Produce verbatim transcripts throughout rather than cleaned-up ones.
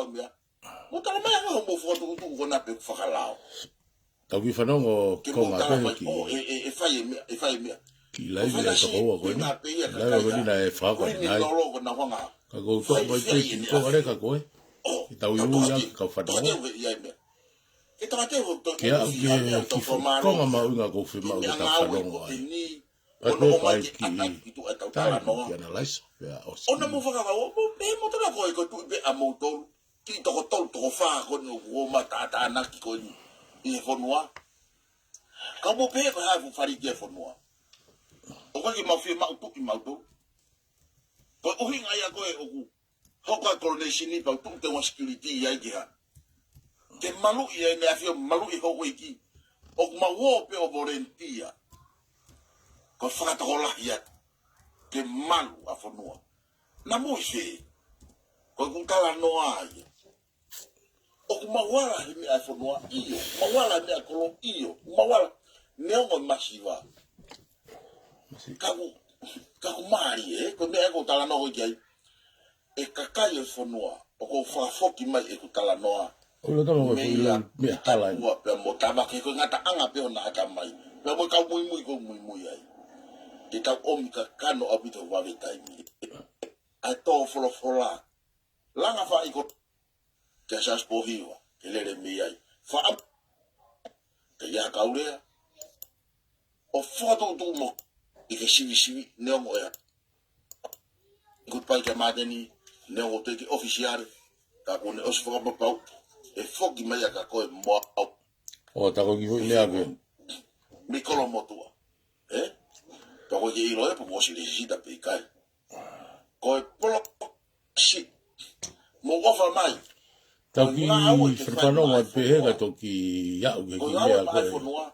ʻo meʻa. Mo tala mai ange hoʻomou fokotuʻutuʻu ko ena pē fakalao. Tau kiʻi fanongo ke mou konga tala pē mai, ki ʻo, e, e, e fai e meʻa, e fai e meʻa. Ki laivi e tokoua ko eni. Laivi ko eni naʻe fakahoko ʻanenai. Ka ʻoku ou toʻo mai pē kiʻi konga leka ko ē. ʻO, ke tau ui ui ʻaki kau fanongo. Ke aʻu ki he kiʻi foʻi konga mahuʻinga ʻoku ou fiemaʻu ke tau fanongo ai. Ka ko e fai kiʻi taimi ki analyze pea ʻosi. ʻOna mo fakavau, mo, e mo tala ko e ko tuʻi pē ʻa moutolu. Kiʻi toko tolu, toko fā ko eni ʻoku ō mai ʻo tātānaki ko eni ʻi he fonua. Ka mou pehē ko e hā e fuʻu fali ki he fonua. ʻOku ʻikai ke mau fiemaʻu tuʻi mautolu. Ko e ʻuhinga ia ko ē ʻoku hoko ai e coronation ni pea u tuʻu teunga security ai ke hā. Ke maluʻi ai ʻEne ʻAfio, maluʻi e houʻeiki. ʻOku mau ō pē ʻo volunteer. Ko e fakatokolahi atu. Ke malu ʻa fonua. Naʻa mou ʻi fē? Ko ʻeku talanoa ia. ʻOku mau ala he meʻa e fonua, ʻio. Mau ala he meʻa kolo, ʻio. Mau ala. Neongo e masiva. Ka ʻoku, ka ʻoku mālie, ē? Ko e meʻa ʻoku ou talanoa ki ai. E kakai e fonua, ʻoku ou fakafoki mai ʻeku talanoa. ʻOku ʻilo tama ko e mei foʻi ʻilo meʻa hala eni. Ua pea mo tama ke ko e ngataʻanga pē ʻo naʻa tama mai. Pea mo e kau muimui ʻoku ou muimui ai. Ke tau ʻomi kakano ʻaupito vave taimi. ʻA e tō folofola. Langa faʻi ko kia Siaosi Pōhiva, ke lele mei ai. Faʻa, ke ia kau lea. ʻO fokotuʻutuʻu mo, ʻi ke sivisivi, neongo ʻe. ʻI kutu pai kia Māteni, neongo te ke ʻofisiale, ka kuo ne ʻosi fakapapau, ʻe foki mai ia kia koe mo au. ʻO, tā ko e kiʻi foʻi lea pē. Mei Kolomotuʻa. Ē? Tā ko e ke ʻilo ē, pe kuo ʻosi lēsisita pe ʻikai. Ko e polo si. Mou ʻofa mai. Tau kiʻi fanongo atu pē he ka toki aʻu ki he kiʻi meʻa ko ē.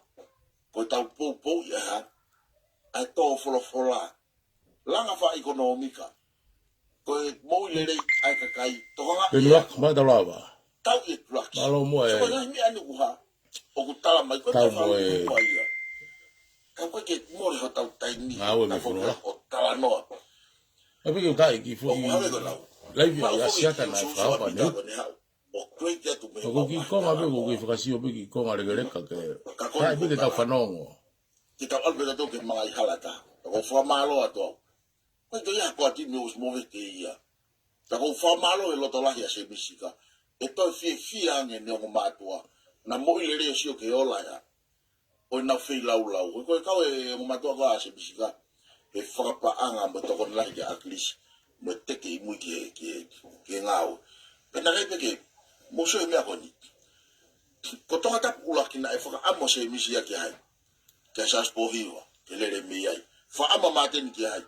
Ko e tau poupou ia ha. ʻA e tō folofola. Langa faʻi ʻekonōmika. Ko e moʻui lelei ʻa e kakai. Tokanga ia. Penu lak, mai tau lava. Tau ia tulaki. Mālō muʻa ē. Ko e ngaahi meʻa ni ʻoku hā. ʻOku tala mai ko e tau mo e. Ka ko e ke mole hotau taimi. Ngāue mei folofola. ʻO talanoa. ʻA pē ke u taʻi kiʻi foʻi laivi ʻa Siata naʻe fakahoko ʻanenai. ʻO kiʻi konga pē, ko e kiʻi fakasio pē kiʻi konga lekeleka ke. Ka ko e pē ke tau fanongo. Ke tau ʻalu pē tautolu ke mangai hala tā. Ko e fakamālō atu au. Ko e ke ia ko ati me us move ke ia. Tā ko e fakamālō he loto lahi ʻa Semisi ka. ʻE toe fiefia ange ne ongo mātuʻa. Naʻa moʻui lelei ʻo sio ke ola ia. ʻO ʻenau feilaulau. Ko e kau e ongo mātuʻa ko ā Semisi ka. He fakapaʻanga mo e tokoni lahi kia ʻAkilisi. Mo e teke ʻi mui ki he, ki he, ki he ngāue. Pea naʻe pē ke. Mou sio he meʻa ko eni. Ko Tongatapu ʻUluaki naʻe fakaʻamu Semisi ia kia hai. Kia Siaosi Pōhiva. Ke lele mei ai. Fakaʻamu Māteni kia hai.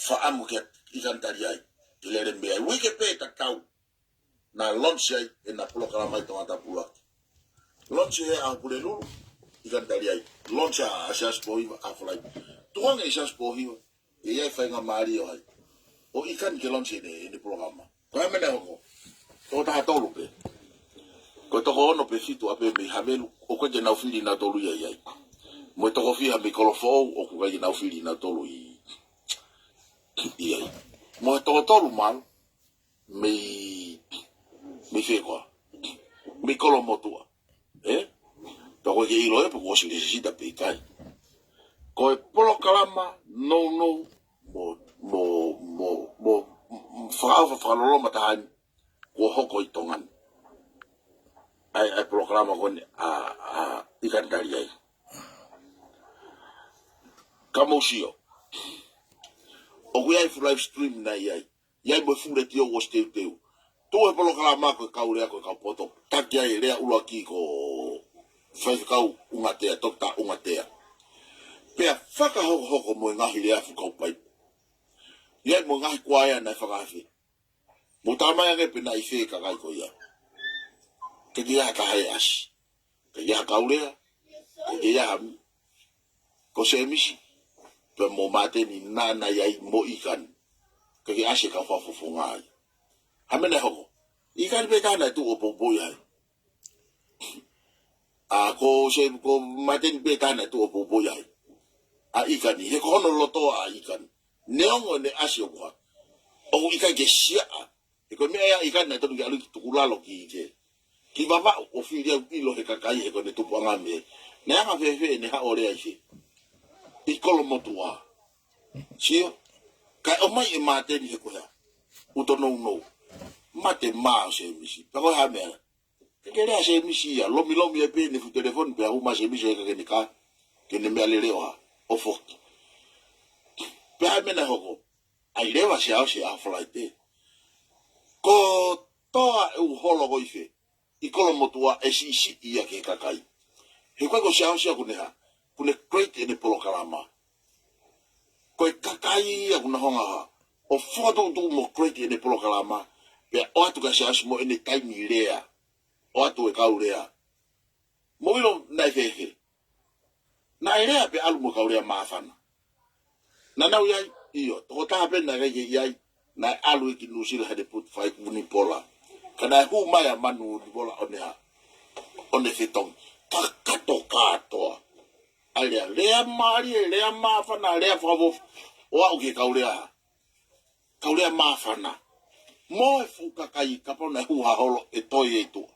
Fakaʻamu kia ʻIkani Taliai. Ke lele mei ai. Uike pē tatau. Naʻe launch ai, ʻena polokalama ʻi Tongatapu ʻUluaki. Launch he ʻaho Pulelulu, ʻIkani Taliai. Launch ʻa, ʻa Siaosi Pōhiva, ʻaho Falaite. Tuku ange ʻe Siaosi Pōhiva, ʻe ʻi ai e faingamālie ʻo hai. ʻO ʻIkani ke launch ʻene, ʻene polokalama. Ko e hā e meʻa naʻe hoko. Toko taha tolu pē. Ko e toko ono pe fitu ʻapē mei Havelu, ʻoku ʻikai ke nau fili nautolu ia ʻi ai. Mo e toko fiha mei Kolofoʻou, ʻoku ʻikai ke nau fili nautolu ʻi, ʻi ai. Mo e toko tolu malu, mei, mei fē koā. Mei Kolomotuʻa. Ē? Tā ko e ke ʻilo ē, pe kuo ʻosi lēsisita pe ʻikai. Ko e polokalama, nounou, mo, mo, mo, mo, mo, fakaʻofa fakaloloma taha ni, kuo hoko ʻi Tonga ni. ʻAi, ʻai polokalama ko eni, ʻa, ʻa, ʻIkani Taliai. Ka mou sio. ʻOku ʻi ai e fuʻu live stream naʻe ʻi ai. ʻI ai mo e fuʻu letiō ʻosi teuteu. Tuʻu he polokalama ko e kau lea ko e kau poto. Taki ai e lea ʻuluaki ko Faifekau ʻUngatea, Toketā ʻUngatea. Pea fakahokohoko mo e ngaahi lea fuʻu kau paipo. ʻI ai mo e ngaahi kuaea naʻe fakaafe. Mou tā mai ange pe naʻe ʻi fē kakai ko ia. Ke ke aha ka hai asi. Ke ke aha kau lea. Ke ke aha mi. Ko Semisi. Pea mo Māteni naʻa na ʻi ai mo ʻIkani. Ke ke asi e kau fakafofonga ai. Hā e meʻa naʻe hoko. ʻIkani pē taha naʻe tuʻu ʻo poupou ʻi ai. ʻA ko se, ko Māteni pē taha naʻe tuʻu ʻo poupou ʻi ai. ʻA ʻIkani. He ko hono loto ʻa ʻIkani. Neongo ʻene asi ʻoku hā. ʻOku ʻikai ke siaʻa. He ko e meʻa ia ʻIkani naʻe tonu ke ʻalu ki Tukulalo ki ke, ki Vavaʻu ʻo fili au ʻilo he kakai he ko ʻene tupuʻanga mei. Naʻe anga fēfē ʻene haʻu ʻo lea ʻi he, ʻi Kolomotuʻa. Sio, kae ʻomai ʻe Māteni he ko e hā, ʻuto nounou. Mate mā ʻo Sēmisi. Pea ko e hā meʻa, ke ke lea Sēmisi ia, lomilomi e pē ʻene fuʻu telefoni, pea hū mai Sēmisi ʻo ʻeke ke ne kā, ke ne meʻalele ʻo hā, ʻo foki. Pea hā e meʻa naʻe hoko, ʻai leva Siaosi ʻaho Falaite. Ko toa e u holo ko ife, ʻi Kolomotuʻa ʻe siʻisiʻi ia ki he kakai. He ko e ko Siaosi ia ʻoku ne hā, ʻoku ne create ʻene polokalama. Ko e kakai ia ʻoku na hanga hā, ʻo fokotuʻutuʻu mo create ʻene polokalama, pea ʻoatu kia Siaosi mo ʻene taimi lea, ʻoatu e kau lea. Mou ʻilo naʻe fēfē. Naʻe lea pea ʻalu mo e kau lea māfana. Naʻa nau ʻi ai, ʻio, tokotaha pē naʻe ʻikai ke ʻi ai, naʻe ʻalu ia ki Nuʻusila he ne putu fai ku Nipola. Ka naʻe hū mai ʻa Manu Nipola ʻo ne hā, ʻo ne fetongi. Kakato kātoa. ʻAi lea, lea mālie, lea māfana, lea fakafou, ʻo aʻu ki he kau lea hā, kau lea māfana. Mo e fuʻu kakai kapau naʻe hū ha holo ʻe toe ʻi tuʻa.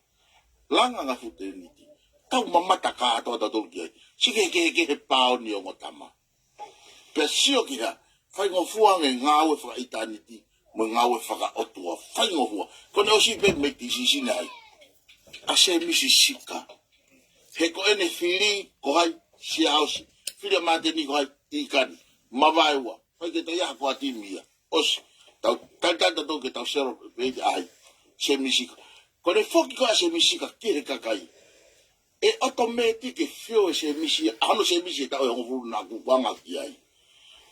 Langa ngā fuʻu tēniti. Tau mamata kātoa tautolu ki ai. Sike ke, ke he paoni ʻo ngotama. Pea sio ki hā, faingofua ange ngāue fakaʻitāniti, mo e ngāue fakaʻotua, faingofua. Ko ʻene ʻosi pē mei tisisina ai. ʻA Sēmisi Sika. He ko ʻene fili, ko hai, Siaosi. Fili ʻa Māteni ko hai, ʻIkani. Mavaeua. Fai ke tau ia ha ko a timi ia. ʻOsi. Tau, tau, tau, tau, ke tau sero, pei te ai. Sēmisi Sika. Ko ʻene foki ko ʻa Sēmisi Sika, ki he kakai. ʻE ʻotomētiki ke fio e Sēmisi, ʻa hono Sēmisi e taʻu ʻe hongofulu naʻa ku anga ki ai.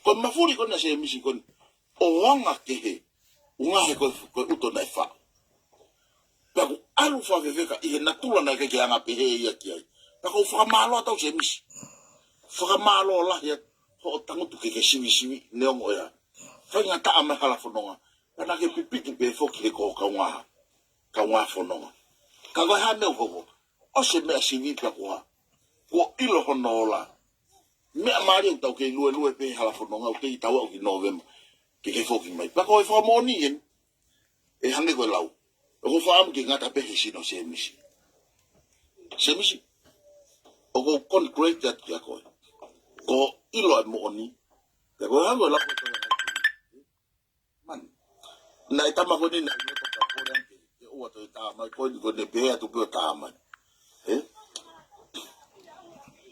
Ko e mafuli ko ena Sēmisi ko ena, ʻo anga kehe, ʻunga he ko e, ko e ʻuto naʻe faʻu. Pea ku ʻalu fakafefeka ʻi he natula naʻe ʻikai ke anga pehē ia ki ai. Pea ko u fakamālō atu au Sēmisi. Fakamālō lahi atu hoʻo tangutu ke ke sivisivi neongo ʻa e faingataʻa mai hala fononga. Pea naʻa ke pipiki pē foki he ko kaungā, kaungā fononga. Ka ko e hā meʻa ʻoku hoko. ʻOsi e meʻa sivi pea ko hā. Kuo ʻilo hono ola. Meʻa mālie ʻoku tau kei luelue pē hala fononga ʻoku kei tau aʻu ki Nōvema. Ke ke foki mai. Pea ko e fakamoʻoni eni. ʻE hangē ko e lau. ʻOku ou fakaʻamu ke ngata pē he sino Sēmisi. Sēmisi. ʻOku ou congratulate atu kia koe. Ko ʻilo e moʻoni. Pea ko e hangē ko e lau. Man. Naʻe tama ko eni naʻe nofo ka kole ange ke ʻoua toe tā mai ko eni ko eni pehē atu pē ʻo tā mai. Ē?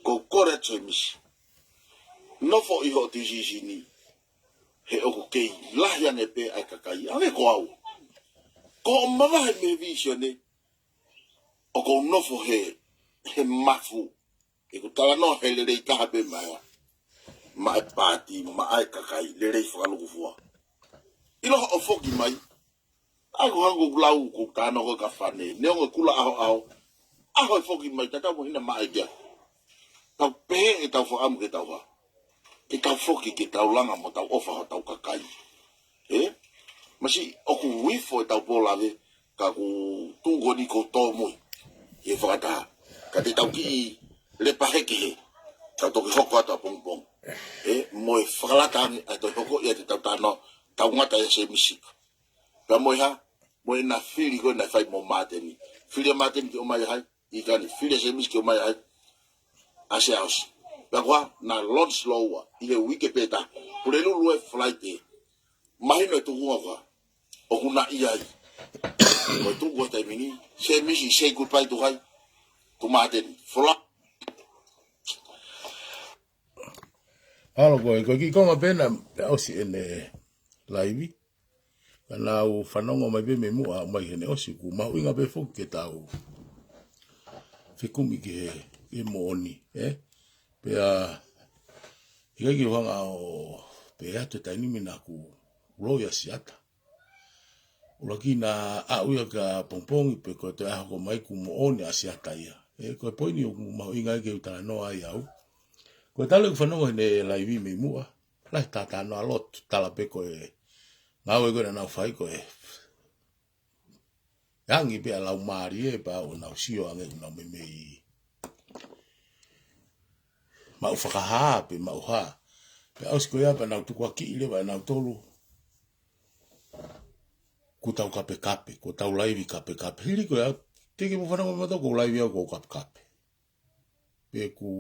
Ko u kole atu Sēmisi. Nofo ʻi hoʻo tisisini. He ʻoku kei lahi ange pē ʻa e kakai. Ange ko au. Ko hoʻo mavahe mei he vīsone. ʻOku ou nofo he, he mafu. ʻE ku talanoa he lelei taha pē maʻa, maʻa e paati, maʻa e kakai, lelei fakalukufua. ʻIlo hoʻo foki mai, ʻa ko hangē ko u lau, ko u talanoa ko e ka fane, neongo e kula ʻahoʻaho, ʻaho e foki mai, tatau mo hina maʻa e kia. Tau pehē ʻetau fakaʻamu ke tau hā. Ke tau foki, ke tau langa mo tau ʻofa hotau kakai. Ē? Masiʻi ʻoku uifo ʻetau pō lave, ka ku tuʻu ko eni ko tōmui. ʻI he fakataha. Ka te tau kiʻi lepa heke he. Tau toki hoko atu ʻapongipongi. Ē? Mo e fakalata ange, ʻa e toe hoko ia te tau tano, tau ngata ia Sēmisi Sika. Pea mo e hā, mo ʻena fili ko ē naʻe fai mo Māteni. Fili ʻa Māteni ke ʻomai hai, ʻIkani, fili ʻa Sēmisi ke ʻomai ai. ʻA Siaosi. Pea ko ā, naʻa launch lōua, ʻi he uike pē taha. Pulelulu e Falaite. Mahino e tuʻunga ko ā. ʻOku na ʻi ai. Ko e tuʻu ko e taimi ni. Sēmisi, say goodbye to hai. To Māteni. Fola. Alo ko e, ko e kiʻi konga pē ena, pea ʻosi ʻene laivi. Ka naʻa ku fanongo mai pē mei muʻa mai heʻene ʻosi, ʻoku mahuʻinga pē foki ke tau fekumi ki he, ki he moʻoni, ē? Pea, ʻikai ke u hanga ʻo pehē atu e taimi ni naʻa ku loi ʻa Siata. ʻUluaki naʻa ku ʻi ai ki ʻapongipongi pe ko e toe ʻaho ko ē mai ʻoku moʻoni ʻa Siata ia. Ē, ko e poini ʻoku mahuʻinga ai ke u talanoa ai au. Ko e talu ʻeku fanongo heʻene laivi mei muʻa. Lahi e talanoa lotu, tala pē ko e ngāue ko ē naʻa nau fai ko e angi pē ʻa e laumālie pea ʻoku nau sio ange ʻoku nau meimei maʻu fakahā pe maʻu hā. Pea ʻosi ko ia pea nau tukuakiʻi leva ʻe nautolu. Kuo tau kapekape, kuo tau laivi kapekape. Hili ko ia, teʻeki ke mou fanongo mai, ʻoku ou laivi au ʻoku ou kapekape. Pe ʻoku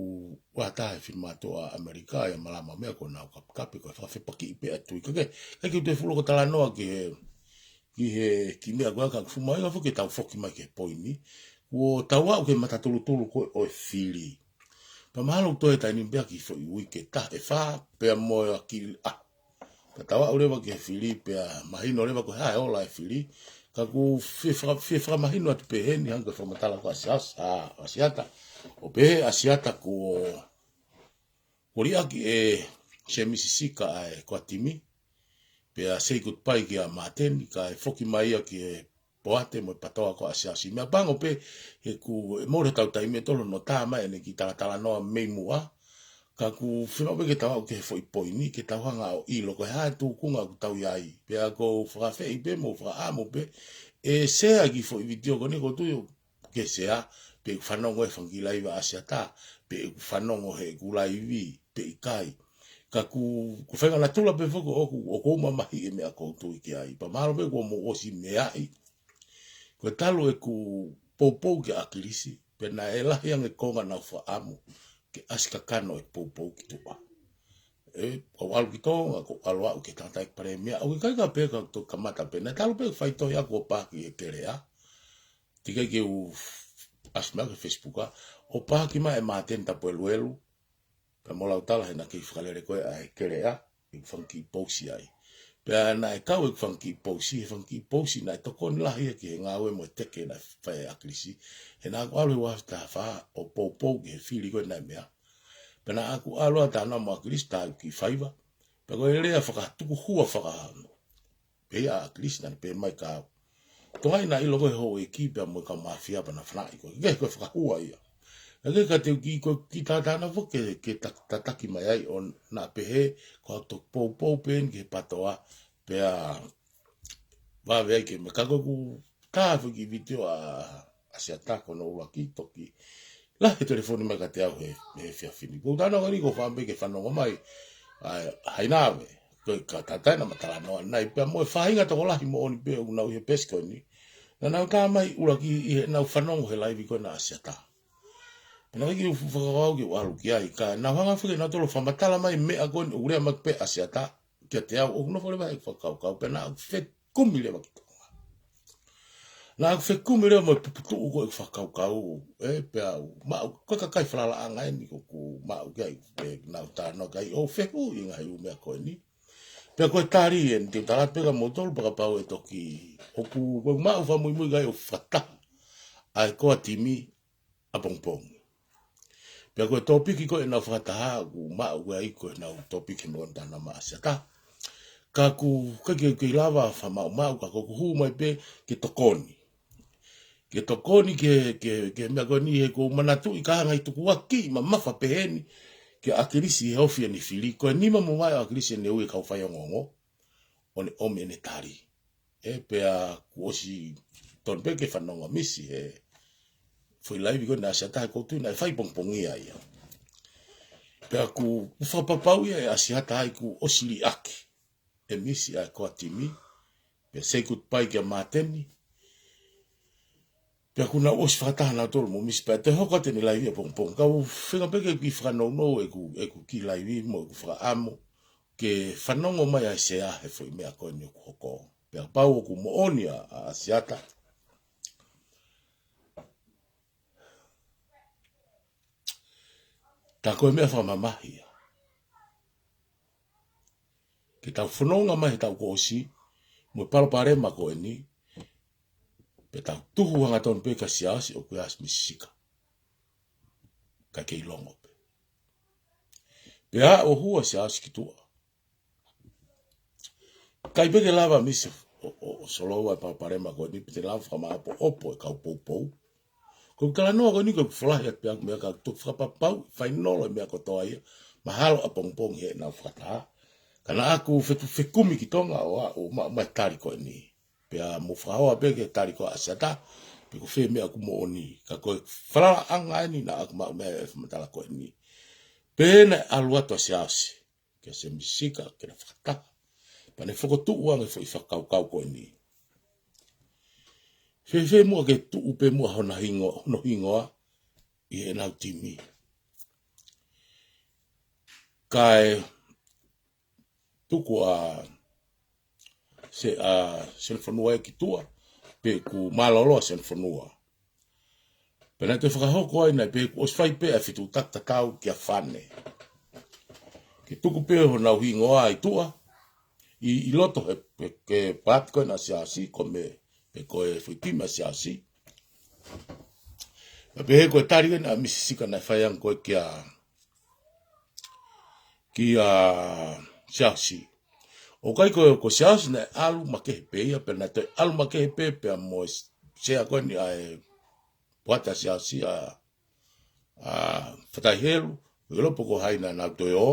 ʻatā he finemātuʻa ʻAmelika ia malama meʻa ko ʻenau kapekape, ko e fakafepakiʻi pē ʻa e tui. Ka ke, ka ke u toe fuʻu loko talanoa ki he, ki he kiʻi meʻa ko ia ka ʻoku fuʻu mahuʻinga foki ke tau foki mai ki he poini. Kuo tau aʻu ki he matatulutulu ko ē ʻo e fili. Pea mahalo ʻoku toe taimi pē ki he foʻi uike ʻe taha ʻe fā, pea mo e kiʻi, ʻa, pea tau aʻu leva ki he fili, pea mahino leva ko e hā e ola e fili. Ka ʻoku fie faka-, fie fakamahino atu pē heni hangē ko e fakamatala ko ē ʻa Siaosi, ʻa, ʻa Siata. ʻO pehē ʻa Siata kuo, kuo liʻaki ʻe Semisi Sika ʻa e Koa Timi. Pea say goodbye kia Māteni, kae foki mai ia ki he Poate mo e Patoa ko ē ʻa Siaosi. Meʻapango pē he ʻoku, ʻe mole hotau taimi ʻe tolu hono tā mai ʻene kiʻi talatalanoa mei muʻa. Ka ʻoku fiemaʻu pē ke tau aʻu ki he foʻi poini, ke tau hanga ʻo ʻilo ko e hā e tūkunga ʻoku tau ʻi ai. Pea ʻoku ou fakaafeʻi pē mo fakaʻamu pē ʻe share e kiʻi foʻi vitiō ko eni, ʻoku ou tui ʻoku ke share, pe ʻoku fanongo he fanga kiʻi laivi ʻa Siata, pe ʻoku fanongo heʻeku laivi, pe ʻikai. Ka ʻoku, ʻoku faʻahinga natula pē foki ʻoku, ʻoku ou mamahiʻi e meʻa ʻoku ou tui ki ai. Pea mahalo pē kuo mou ʻosi meaʻi. Ko e talu ʻeku poupou kia ʻAkilisi, pea naʻe lahi ange e konga naʻa ku fakaʻamu ke ʻasi kakano e poupou ki tuʻa. ʻE, ʻoku ou ʻalu ki Tonga, ʻoku ou ʻalu aʻu ki he tangataʻeiki palēmia, ʻoku ʻikai ke pehē ʻoku toki kamata pē, naʻe talu pē faitohi ʻaku ʻo paki e kelea. Teʻeki ai ke u ʻasi mai ki he Facebook, ʻo paki mai ʻe Māteni Tapueluelu, pea mo Lautala he naʻe kei fakalele ko ē ʻa e kelea, ʻeku fanga kiʻi pousi ai. Pea naʻe kau ʻeku fanga kiʻi pousi, he fanga kiʻi pousi naʻe tokoni lahi ia ki he ngāue mo e teke naʻe fai ʻe ʻAkilisi. He naʻa ku ʻalu he ua afe taha fā ʻo poupou ki he fili ko ē naʻe meʻa. Pea naʻa ku ʻalu ʻo talanoa mo ʻAkilisi, tā ʻeku kiʻi faiva. Pea ko e lea fakatukuhua faka-, pehē ʻa ʻAkilisi naʻa ne pehē mai ka ʻoku toe ʻi ai naʻa ʻilo ko ē houʻeiki pea mo e kau māfia pea na fanaʻi ko ē. Ke ko e fakahua ia. Ka ke ka te u kiʻi ko e kiʻi tātānaki foki ke, ke ta-, tataki mai ai ʻo naʻa pehē ko ʻeku toki poupou pē eni ki he Patoa pea vave ai ke meʻa. Ka ko ʻeku tā foki e vitiō ʻa, ʻa Siata ko hono ʻuluaki toki lahi e telefoni mai kiate au he, he efiafi ni. Ko u talanoa ko eni ʻoku ou fakaʻamu pē ke fanongo mai, ʻa, Hainave, ko e ka tatai na ma talanoa nai pea mo e faʻahinga tokolahi moʻoni pē ʻoku nau ʻi he peesi ko eni. Naʻa nau tā mai ʻuluaki ʻi heʻenau fanongo he laivi ko ena ʻa Siata. Pea naʻe ʻikai ke u fuʻu fakakaukau ke u ʻalu ki ai, ka nau hanga foki ʻe nautolu ʻo fakamatala mai e meʻa ko eni ʻoku lea mai pē ʻa Siata kiate au, ʻoku nofo leva ʻeku fakakaukau, pea naʻa ku fekumi leva ki Tonga. Naʻa ku fekumi leva mo e puputuʻu ko ē ʻeku fakakaukau, ē, pea u maʻu, ko e kakai falalaʻanga eni ʻoku ou maʻu ki ai, pea nau talanoa ki ai, ʻo fehuʻi e ngaahi ʻū meʻa ko eni. Pea ko e tali eni, te u tala atu pē kia moutolu pea kapau ʻe toki, ʻoku, ʻoku ou maʻu fakamuimui ki ai ʻo fakataha ʻa e Koa Timi ʻapongipongi. Pea ko e tōpiki ko ē ʻenau fakataha, ʻoku maʻu ai ko ʻenau tōpiki mo ʻenau talanoa mo ʻa Siata. Ka ʻoku ʻikai ke, ke lava fakamaʻumaʻu, ka ko ʻeku hū mai pē ke tokoni. Ke tokoni ke, ke, ke meʻa ko eni he ʻoku ou manatuʻi ka ngaahi tukuakiʻi mamafa pehē ni kia ʻAkilisi he ofi ʻene fili. Ko e nima mo vaʻe ʻo ʻAkilisi ʻene ui e kau faiongoongo ʻo ne ʻomi ʻene tali. Ē, pea kuo ʻosi tonu pē ke fanongo ʻa Misi he foʻi laivi ko ena ʻa Siata, he ʻoku ou tui naʻe fai pongipongia ia. Pea ʻoku, ʻoku fakapapauʻi ia ʻe ʻa Siata ʻa ia kuo ʻosi liʻaki ʻe Misi ʻa e Koa Timi, pea say goodbye kia Māteni. Pea kuo nau ʻosi fakataha nautolu mo Misi pea toe hoko atu eni e laivi ʻapongipongi. Ka u feinga pē ke kiʻi fakanounou ʻeku, ʻeku kiʻi laivi mo ʻeku fakaʻamu ke fanongo mai ʻa e Sea he foʻi meʻa ko eni ʻoku hoko. Pea kapau ʻoku moʻoni ʻa, ʻa, ʻa Siata, tā ko e meʻa fakamamahi ia ke tau fononga mai he taʻu kuo ʻosi mo e palopalema ko eni, pea tau tuhu hangatonu pē kia Siaosi ʻoku ʻi ai ʻa Misi Sika. Ka kei longo pē. Pea ʻoku hū ʻa Siaosi ki tuʻa. ʻIkai pē ke lava ʻa Misi ʻo, ʻo, ʻo solova e palopalema ko eni, pe te lava fakamāʻopoʻopo e kau poupou. Ko e talanoa ko eni ʻoku ou folahi atu pē ʻaku meʻa ka ʻoku ou fakapapauʻi fainolo e meʻa kotoa ia, mahalo ʻapongipongi heʻenau fakataha. Ka naʻa ku fetu fekumi ki Tonga ʻo aʻu ʻo maʻu mai e tali ko eni. Pea mou fakahoa pē ki he tali ko ē ʻa Siata, pe ko fē meʻa ʻoku moʻoni. Ka ko e falalaʻanga eni naʻa ku maʻu mei ai e fakamatala ko eni. Pea naʻe ʻalu atu ʻa Siaosi kia Semisi Sika ke na fakataha. Pea ne fokotuʻu ange e foʻi fakakaukau ko eni. Fēfē muʻa ke tuʻu pē muʻa hono hingo-, hono hingoa ʻi heʻenau timi. Kae tuku ʻa Se-, ʻa Sene Fonua ia ki tuʻa, pea kuo mālōlō ʻa Sene Fonua. Pea naʻe toe fakahoko ai naʻe pehē kuo ʻosi fai pē ʻa e fetuʻutaki tatau kia Fane. Ke tuku pē honau hingoa ʻi tuʻa, ʻi, ʻi loto he, he, he paati ko ena ʻa Siaosi, ko e meʻa, pe ko e foʻi timi ʻa Siaosi. Pea pehē ko e tali ena ʻa Misi Sika naʻe fai ange ko ē kia, kia Siaosi. ʻOku ʻikai ko, ko Siaosi naʻe ʻalu makehe pē ia, pea naʻe toe ʻalu makehe pē, pea mo e sea ko eni ʻa e paati ʻa Siaosi ʻa, ʻa Fatai Helu, ʻiloa pe ko hai naʻa nau toe ō,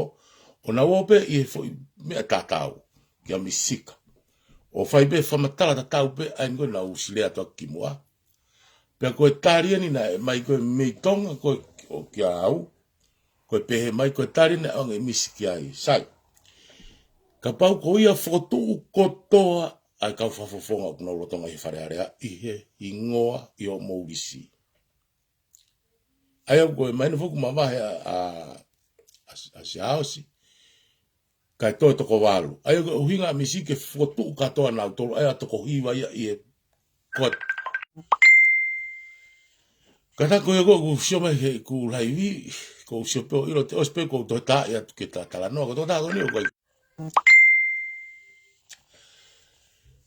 ʻo nau ō pē ʻi he foʻi meʻa tatau, kia Misi Sika. ʻO fai pē fakamatala tatau pē, ʻa eni ko ē naʻa ku ʻosi lea atu ki muʻa. Pea ko e tali eni naʻe ʻomai ko ē mei Tonga ko ē ʻo kia au, ko e pehē mai ko e tali naʻe ʻoange ʻe Misi ki ai. Sai. Kapau ko ia fokotuʻu kotoa ʻa e kau fakafofonga ʻoku nau lolotonga ʻi he Fale Alea, ʻi he hingoa ʻi hoʻomou lisi. ʻA ia ko e mahino foki ʻoku mavahe ʻa, ʻa, ʻa, ʻa Siaosi. Kae toe toko valu. ʻA ia ko e ʻuhinga ʻa Misi ke fokotuʻu kātoa nautolu, ʻa ia toko hiva ia ʻi he koe. Kātaki ko ia ko ē ʻoku sio mai heʻeku laivi, ʻoku sio pē ʻo ʻilo te ʻosi pē ʻoku ou toe tā ia atu ke ta talanoa, ko e tokotaha ko eni ʻoku ʻikai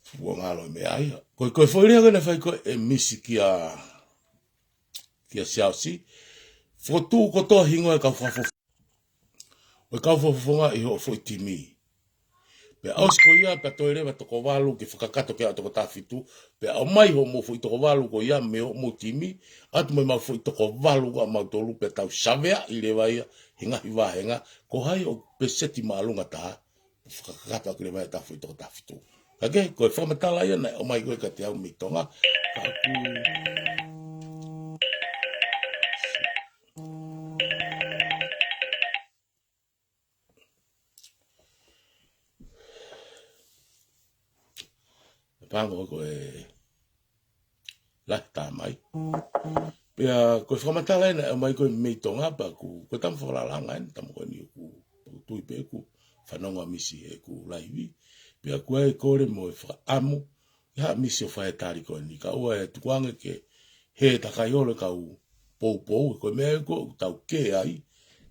fuʻu ngalo e meʻa ia. Ko e, ko e foʻi lea ko ē naʻe fai ko ē ʻe Misi kia, kia Siaosi. Fokotuʻu kotoa hingoa e kau fakafo-, ʻo e kau fakafofonga ʻi hoʻo foʻi timi. Pea ʻosi ko ia, pea toe leva toko valu ke fakakakato ki ai ʻa e toko taha fitu, pea ʻomai hoʻomou foʻi toko valu ko ia mei hoʻomou timi, ʻatu mo ʻemau foʻi toko valu ko ē ʻamautolu pea tau saveaʻi leva ia he ngaahi vāhenga, ko hai ʻoku peseti māʻolunga taha, fakakakato ʻaki leva ia ʻetau foʻi toko taha fitu. Ka ke, ko e fakamatala ia naʻe ʻomai ko ē kiate au mei Tonga, ka ʻoku Pango ko e lahi tā mai. Pea ko e fakamatala ena ʻomai ko ē mei Tonga pea ʻoku, ko e tama fakalalanga ena, tama ko eni ʻoku, ʻoku tui pē ʻoku fanongo ʻa Misi heʻeku laivi. Pea ʻoku ʻi ai e kole mo e fakaʻamu, ʻi haʻa Misi ʻo fai e tali ko eni. Kae ʻoua ʻe tukuange ke hē takai holo e kau poupou, ko e meʻa ē ʻoku tau kē ai,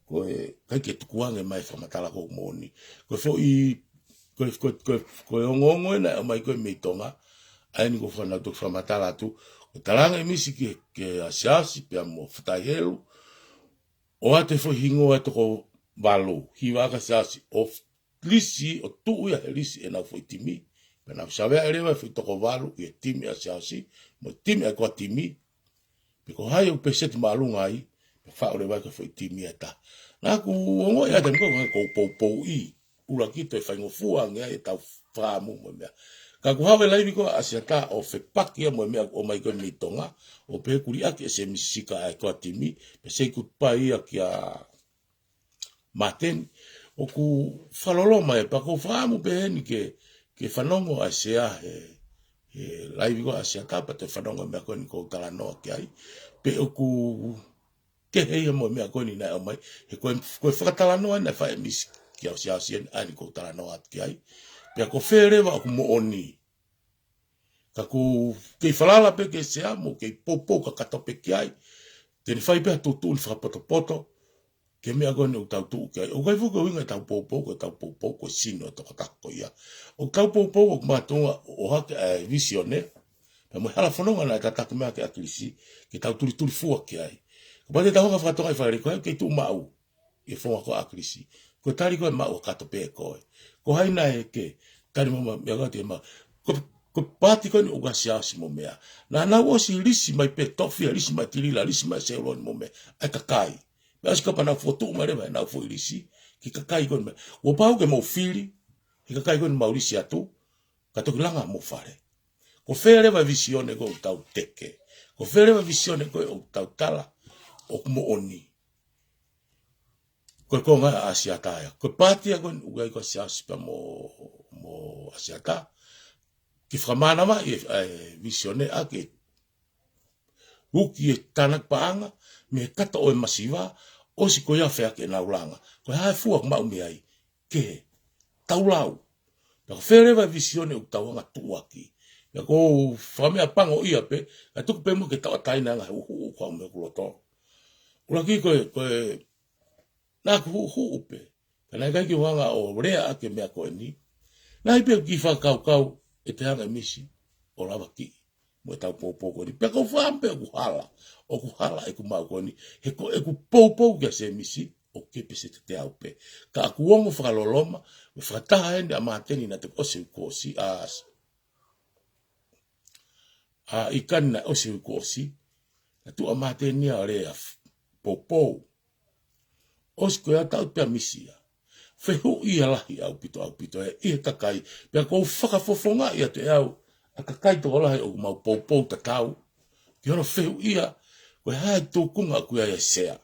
ko e ʻikai ke tukuange mai e fakamatala ko ē moʻoni. Ko e foʻi, ko e, ko e, ko e, ko e ongoongo ena ʻomai ko ē mei Tonga, ʻa eni ko e fānau toki fakamatala atu, ko e talaange ʻe Misi ki, kia Siaosi pea mo Fatai Helu, ʻoatu e foʻi hingoa e toko valu, hiva ʻaki ʻa Siaosi, ʻo lisi, ʻo tuʻu ia he lisi ʻenau foʻi timi, pea nau saveaʻi leva e foʻi toko valu ʻi he timi ʻa Siaosi, mo e timi ʻa e koa timi, pe ko hai ʻoku peseti māʻolunga ai, pea faʻu leva ki he foʻi timi ʻe taha. Naʻa ku ongoʻi ʻa e taimi ko ē ʻoku ou poupouʻi, ʻuluaki toe faingofua ange ai ʻetau fakaʻamu mo e meʻa. Ka ʻoku hao e laivi ko ē ʻa ʻAsiata ʻo fepaki ia mo e meʻa ʻoku ʻomai ko ē mei Tonga, ʻo pehē kuo liʻaki ʻe Misi Sika ʻa e koa timi, pea say goodbye ia kia Māteni, ʻoku fakaloloma e pea ʻoku ou fakaʻamu pē heni ke, ke fanongo ʻa e sea he, he laivi ko ē ʻa ʻAsiata pea toe fanongo e meʻa ko eni ʻoku ou talanoa ki ai. Pe ʻoku kehe ia mo e meʻa ko eni naʻe ʻomai, he ko e, ko e fakatalanoa naʻe fai ʻe Misi kia Siaosi eni ʻa eni ʻoku ou talanoa atu ki ai. Pea ko fē leva ʻoku moʻoni. Ka ʻoku kei falala pē ki he sea mo kei poupou kakato pē ki ai. Te ne fai pē ha tuʻutuʻuni fakapotopoto ki he meʻa ko eni ʻoku tau tuʻu ki ai. ʻOku ʻikai foki ʻuhinga ʻetau poupou, ko ʻetau poupou ko e sino e tokotaha ko ia. ʻOku tau poupou ʻoku makatuʻunga ʻo ʻohake ʻa e vīsone, pea mo e hala fononga naʻe tataki mai ʻaki ʻe ʻAkilisi, ke tau tulitulifua ki ai. Kapau te tau hanga ʻo fakatonga ʻi Fale Alea ko ē, kei tuʻu maʻu ʻi he founga ko ē ʻa ʻAkilisi. Ko e tali ko ē maʻu ʻa kato pē ko ē. Ko hai naʻe kē, tali maʻu meʻa ko ē te maʻu. Ko, ko e paati ko eni ʻoku ʻa Siaosi mo meʻa. Naʻa nau ʻosi lisi mai pē tofi, lisi mai tilila, lisi mai seuloni mo meʻa. ʻA e kakai. Pea ʻosi kapau naʻa nau fokotuʻu mai leva ʻenau foʻi lisi ki he kakai ko eni meʻa. Kuo pau ke mou fili he kakai ko eni mau lisi atu, ka toki langa mo fale. Ko fē leva e vīsone ko ē ʻoku tau teke. Ko fē leva e vīsone ko ē ʻoku tau tala ʻoku moʻoni. Ko e konga ʻa ʻAsiata ia. Ko e paati ia ko eni ʻoku ʻi ai ko ē ʻa Siaosi pea mo, mo ʻAsiata. Ke fakamānava ʻi he, ʻa e vīsone ʻa ke huki e tānaki paʻanga mei he kato ʻo e masiva, ʻosi ko ia ʻa e feʻaki ʻenau langa. Ko e hā e fua ʻoku maʻu mei ai? Kehe. Tau lau. Pea ko fē leva e visione ʻoku tau hanga ʻo tuʻuaki? Pea ʻoku ou fakameʻapangoʻia pē, kae tuku pē muʻa ke tauʻatāina e ngaahi huʻuhuʻu ʻoku haʻu mei hoku loto. ʻUluaki ko e, ko e, naʻa ku huʻuhuʻu pē. Ka naʻe ʻikai ke u hanga ʻo lea ʻaki e meʻa ko eni. Naʻe ʻi ai pē ʻeku kiʻi fakakaukau ʻe toe hanga ʻe Misi ʻo lavakiʻi mo ʻetau poupou ko eni. Pea ʻoku ou fakaʻamu pē ʻoku hala. ʻOku hala ʻeku maʻu ko eni. He ko ʻeku poupou kia Semisi, ʻoku kei pēseti ʻe teau pē. Ka ʻoku ongo fakaloloma, mo e fakataha eni ʻa Māteni naʻe toki ʻosi e uike kuo ʻosi, ʻa, ʻa ʻIkani naʻe ʻosi e uike kuo ʻosi, naʻe tuʻu ʻa Māteni ia ʻo lea f-, poupou. ʻOsi ko ia, tau pē ʻa Misi ia. Fehuʻia lahi ʻaupito, ʻaupito ē ʻi he kakai, pea ʻoku ou fakafofongaʻi atu ʻe au ʻa e kakai tokolahi ʻoku mau poupou tatau ki hono fehuʻia, ko e hā e tūkunga ʻoku ʻi ai e sea ʻa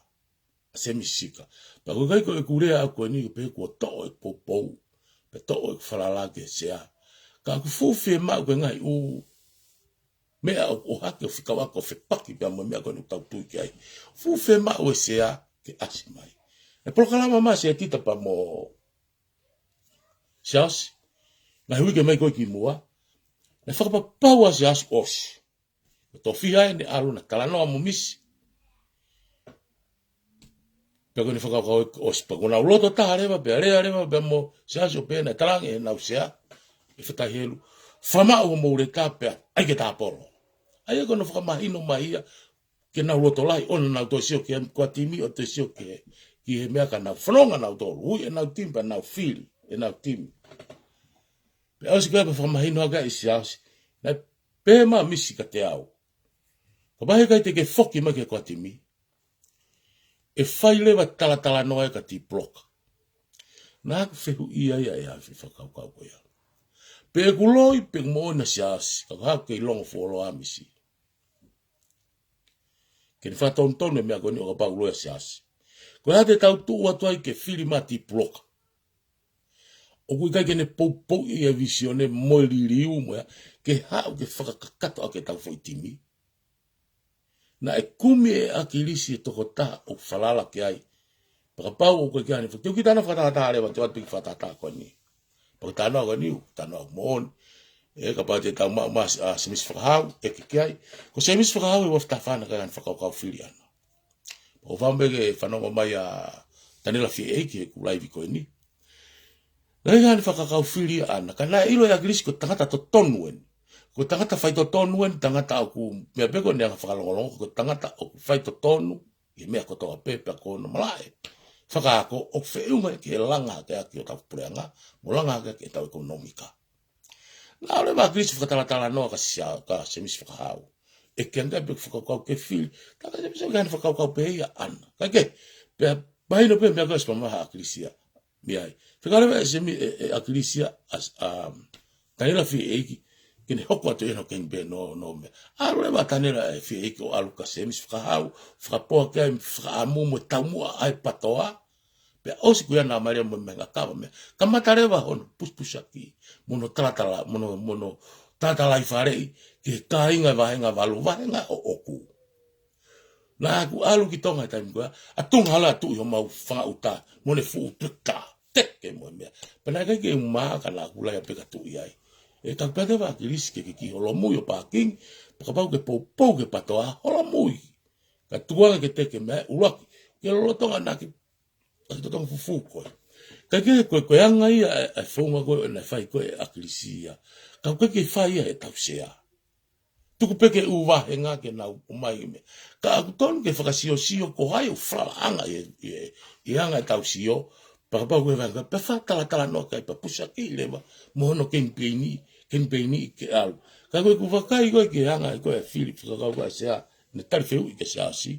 Semisi Sika. Pea ʻoku ʻikai ko ʻeku lea ʻaʻaku eni, pea kuo toʻo e poupou, pea toʻo e falala ki he sea. Ka ʻoku fuʻu fiemaʻu ko e ngaahi ʻū meʻa ʻo, ʻo hake ʻo fekauʻaki ʻo fepaki pea mo e meʻa ko eni ʻoku tau tui ki ai. Fuʻu fiemaʻu e sea ke ʻasi mai. E polokalama mai ʻa Setita pea mo Siaosi, ngaahi uike mai ko ē kimuʻa, naʻe fakapapau ʻa Siaosi ʻosi. Ko e tofiha ʻene ʻalu naʻe talanoa mo Misi. Pea ko ʻene fakakaukau ʻosi, pea kuo nau loto taha leva, pea lea leva pea mo Siaosi ʻo pehē naʻe talaange ʻe heʻenau sea, ʻe Fatai Helu, fakamaʻu hoʻomou leta pea ʻai ke tāpolo. ʻA ia ko hono fakamahino mai ia ke nau loto lahi ʻo nau toe sio ki he, ko e timi ʻo toe sio ki he, ki he meʻa ka nau fononga nautolu, ui ʻenau timi pea nau fili ʻenau timi. Pea ʻosi ko ia pea fakamahino hake ʻe Siaosi, naʻe pehē mai ʻa Misi kiate au, kapau he ʻikai te ke foki mai ki he ko e timi, ʻe fai leva e talatalanoa ē kia Tipuloka. Naʻa ku fehuʻia ia ʻe au e fakakaukau ko ia. Pe ʻoku loi pe ʻoku moʻoni ʻa Siaosi, ka ko e hā ʻoku kei longo fuoloa ʻa Misi ke ne fakatonutonu e meʻa ko eni ʻo kapau ʻoku loi ʻa Siaosi. Ko e hā te tau tuʻu atu ai ke fili mai ʻa Tipuloka? ʻOku ʻikai ke ne poupouʻi e visione mo e liliu mo ia, ke haʻu ke fakakakato ʻaki ʻetau foʻi timi. Naʻe kumi ʻe ʻAkilisi e tokotaha ʻoku falala ki ai. Pea kapau ʻoku ʻikai ke ʻi ai hano fo-, te u kiʻi talanoa fakatātā leva, te u ʻoatu e kiʻi fakatātā ko eni. Pea ko e talanoa ko eni, talanoa moʻoni. ʻE, kapau te tau maʻu mai ʻa Semisi Fakahau, ʻe kiki ai. Ko Semisi Fakahau ʻe ua fitafana ka ʻi ai hano fakakaukau fili ʻaʻana. Pea ʻoku ou fakaʻamu pē ke fanongo mai ʻa Tanela Fieʻeiki he ʻeku laivi ko eni. Naʻe ʻi ai hano fakakaukau fili ʻaʻana, ka naʻe ʻilo ʻe ʻAkilisi ko e tangata totonu eni. Ko e tangata faitotonu eni, tangata ʻoku meʻa pē ko ʻene anga fakalongolongo, ko e tangata ʻoku faitotonu ʻi he meʻa kotoa pē, pea ko hono malaʻe fakaako ʻoku feʻunga ki he langa hake ʻaki ʻo ʻetau puleʻanga, mo langa hake ʻaki ʻetau ʻekonōmika. Naʻe ʻalu leva ʻa ʻAkilisi ʻo fakatalatalanoa kia Sia-, kia Semisi Fakahau. ʻE ke ange pē fakakaukau ke fili. Ka ko Semisi ʻoku ʻi ai hano fakakaukau pehē ia ʻaʻana. Ka ke, pea mahino pē meʻa ko ē ʻosi pea maha ʻa ʻAkilisi ia. Mei ai. Fekau leva ʻe Semi-, ʻe, ʻe ʻAkilisi ia, ʻa, um, Tanela Fieʻeiki, ke ne hoko atu ʻi hono keni pē hono, hono meʻa. ʻAlu leva ʻa Tanela ʻe Fieʻeiki ʻo ʻalu kia Semisi Fakahau, fakapoa ki ai, fakaʻamu mo e taumuʻa ʻa e PATOA. Pea ʻosi ko ia naʻa ma lea mo e meʻa ngāue kava meʻa. Kamata leva hono pusipusaki, mo hono talatala, mo hono, mo hono talatalaifaleʻi ki he kāinga e vāhenga valu, vāhenga ʻoʻoku. Naʻa ku ʻalu ki Tonga he taimi ko ia, ʻa Tuʻungahala ʻa tuʻu ʻi homau fanga ʻuta, mo ʻene fuʻu peka, teke mo e meʻa. Pea naʻe ʻikai ke u mā ka naʻa ku laia pē ka tuʻu ai. ʻE ka pehē ʻe ʻAkilisi ke ke kiʻi holomui ʻo pākingi, pea kapau ke poupou ki he PATOA, holomui. Ka tuku ange ke teke meʻa ʻuluaki, ke lolotonga naʻa ke, naʻa ke totongi fufū koe. Ka ke ko e, ko e anga ia e, e founga ko ē naʻe fai ko ē ʻe ʻAkilisi ia. Ka ʻoku ʻikai ke fai ia ʻe he tau sea. Tuku pē ke ʻū vāhenga ke nau ʻomai meʻa. Ka ʻoku tonu ke fakasiosio ko hai ʻoku falalaʻanga ʻi, ʻi, ʻi he anga ʻetau sio, pea kapau ko e vāhenga, pea fakatalatalanoa ki ai pea pusaki leva, mo hono kenipeini, kenipeini ke ʻalu. Ka ko ʻeku vakai ko ē ki he anga ko ē e fili fakakaukau ʻa e sea, ne tali fehuʻi kia Siaosi.